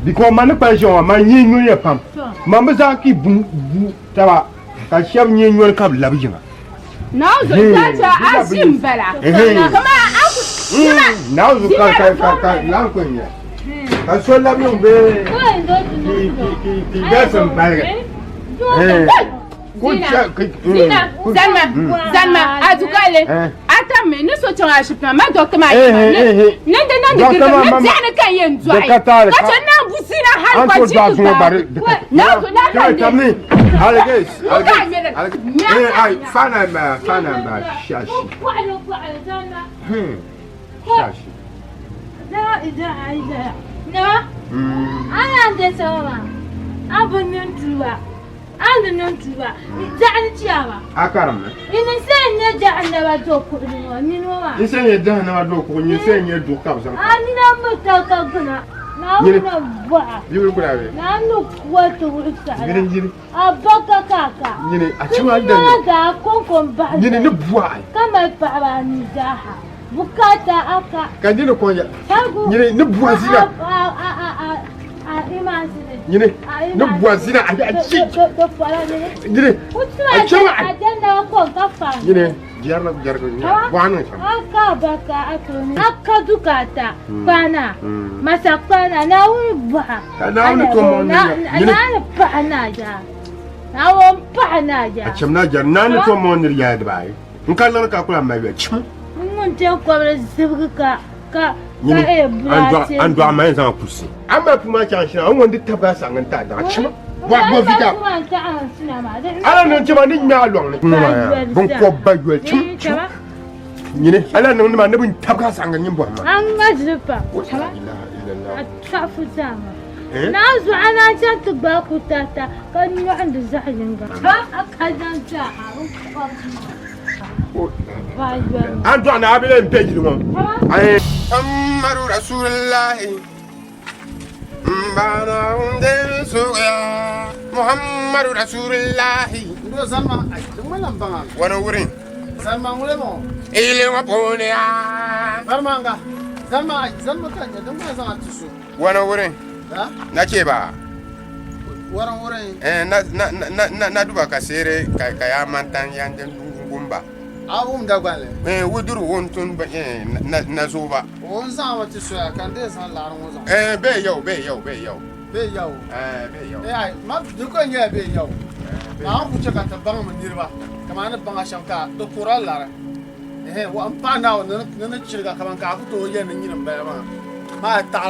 Because man ni kpali shɛm maa man nyee nyoniya pam. Man bi zaŋ ki bu bu taba ka shɛba nyee nyoni ka bi labi yiŋa. Naawuzu chacha a ʒi m-bala. Kama a ku kama. Naawuzu ka ka ka ka lan ko n-nyɛ. Ka so labi yiŋ bee ki ki ki ki galisim baligi. Zina, Zina, zanima, zanima, adukale, a tam mi ni so chaŋ ashibiti maa, ma doctor maa yɛli ma ni ni di niŋdi girigi ni biɛɣuni ka n yɛn dɔɣi, ka chɛ niŋ bu zina hali gba ʒi ti gbaai Naawuni na ka n deei. A ni niŋ tuuba jaɣani chiyaama. A karimmi. Nyini n-sa n-nyɛ jahannama do kuɣili ŋɔ, nyini ŋɔ maa. N sa n-nyɛ jahannama do kuɣu, nyini sa n-nyɛ duɣu ka bɛ zaŋ A nina mi ka ka gbuna, Naawuni na bɔha. Bibili kura bɛ. Naawuni ni kuwa ti wuhi saɣira. Nyini nyini. A ba ka ka ka. Nyini a Ti chima nina dani. daa kɔŋko m-bahi Nyini ni bɔha. Ka mali paɣaba anu zaaha. Bukaata a ka. Ka nyini kɔŋ ya. Sagu. Nyini ni bɔha zina. A a a a a imaansi ni. Nyini ni bɔha zina a a chi. Nyini a chima. Nyini jɛri na jɛri nyini bɔha niŋ shɛm. A ka baka a tooni. A ka dukata kpaana. Masa kpaana Naawuni bɔha. Ka Naawuni to mɔŋ ni ya. Nyini. Naawuni paɣa naa jaa. Naawuni paɣa naa jaa. A chim na jɛri Naawuni to mɔŋ ni ya dibaayi. N ka liɣiri ka kula mali ya chim. Ŋun te kɔbiri zibigi ka ka Nyini ka e bula an dɔɣi ma yɛn zaŋ kusi. A mali puu maa chaŋ shina, a ŋun di tabiga saɣiŋ n tahi daɣa chim. Bɔ bɔ vita. Ala niŋ chima ni ŋmɛ a lɔŋ ni. Bin kɔb ba yoli chim chim. Nyini ala niŋ nima ni bin tabiga saɣiŋ nyin bɔhi ma. An ŋma ziri pa. Chama. A tɔɣifu zaa maa. Naa zuɣu a naan chaŋ ti gbaai kutata ka nyɔɣindi zaɣ yiŋga. A ka zaŋ ti a a bin kɔb maa. An dɔɣi ni a bi lee be yili ŋɔ. Muhammadu Rasulillahi Mbana unde suya Muhammadu Rasulillahi Ndo zalma ay dingma lam baŋa. Wani wurin Zalma ŋule mo. Ile ŋɔ puuni ya Zalma nga. Zalma ay zalma ka nya dingma zaŋ ti so. Wani wurin na ce ba Waran wurin. Eh, na na na na na duba ka sere ka ka ya mantan yan den gumba A wum Dagbanli. Eh, wuduru won tun ba eh na na zo ba. O n zaŋ ma ti soya ka n dee zaŋ laɣiri ŋɔ zaŋ. Eh, be yau be yau be yau. Be yau. Eh, be yau. Eh, ai ma di ko nyɛla be yau. Naawuni ku chɛ ka ti baŋ mi niriba kaman a ni baŋ a shɛm ka di kur a lari. Ɛhɛn, wa m paɣ Naawuni ni ni chiriga kaman ka a ku tooi yɛli ni nyini m-bala maa. Maa taɣila.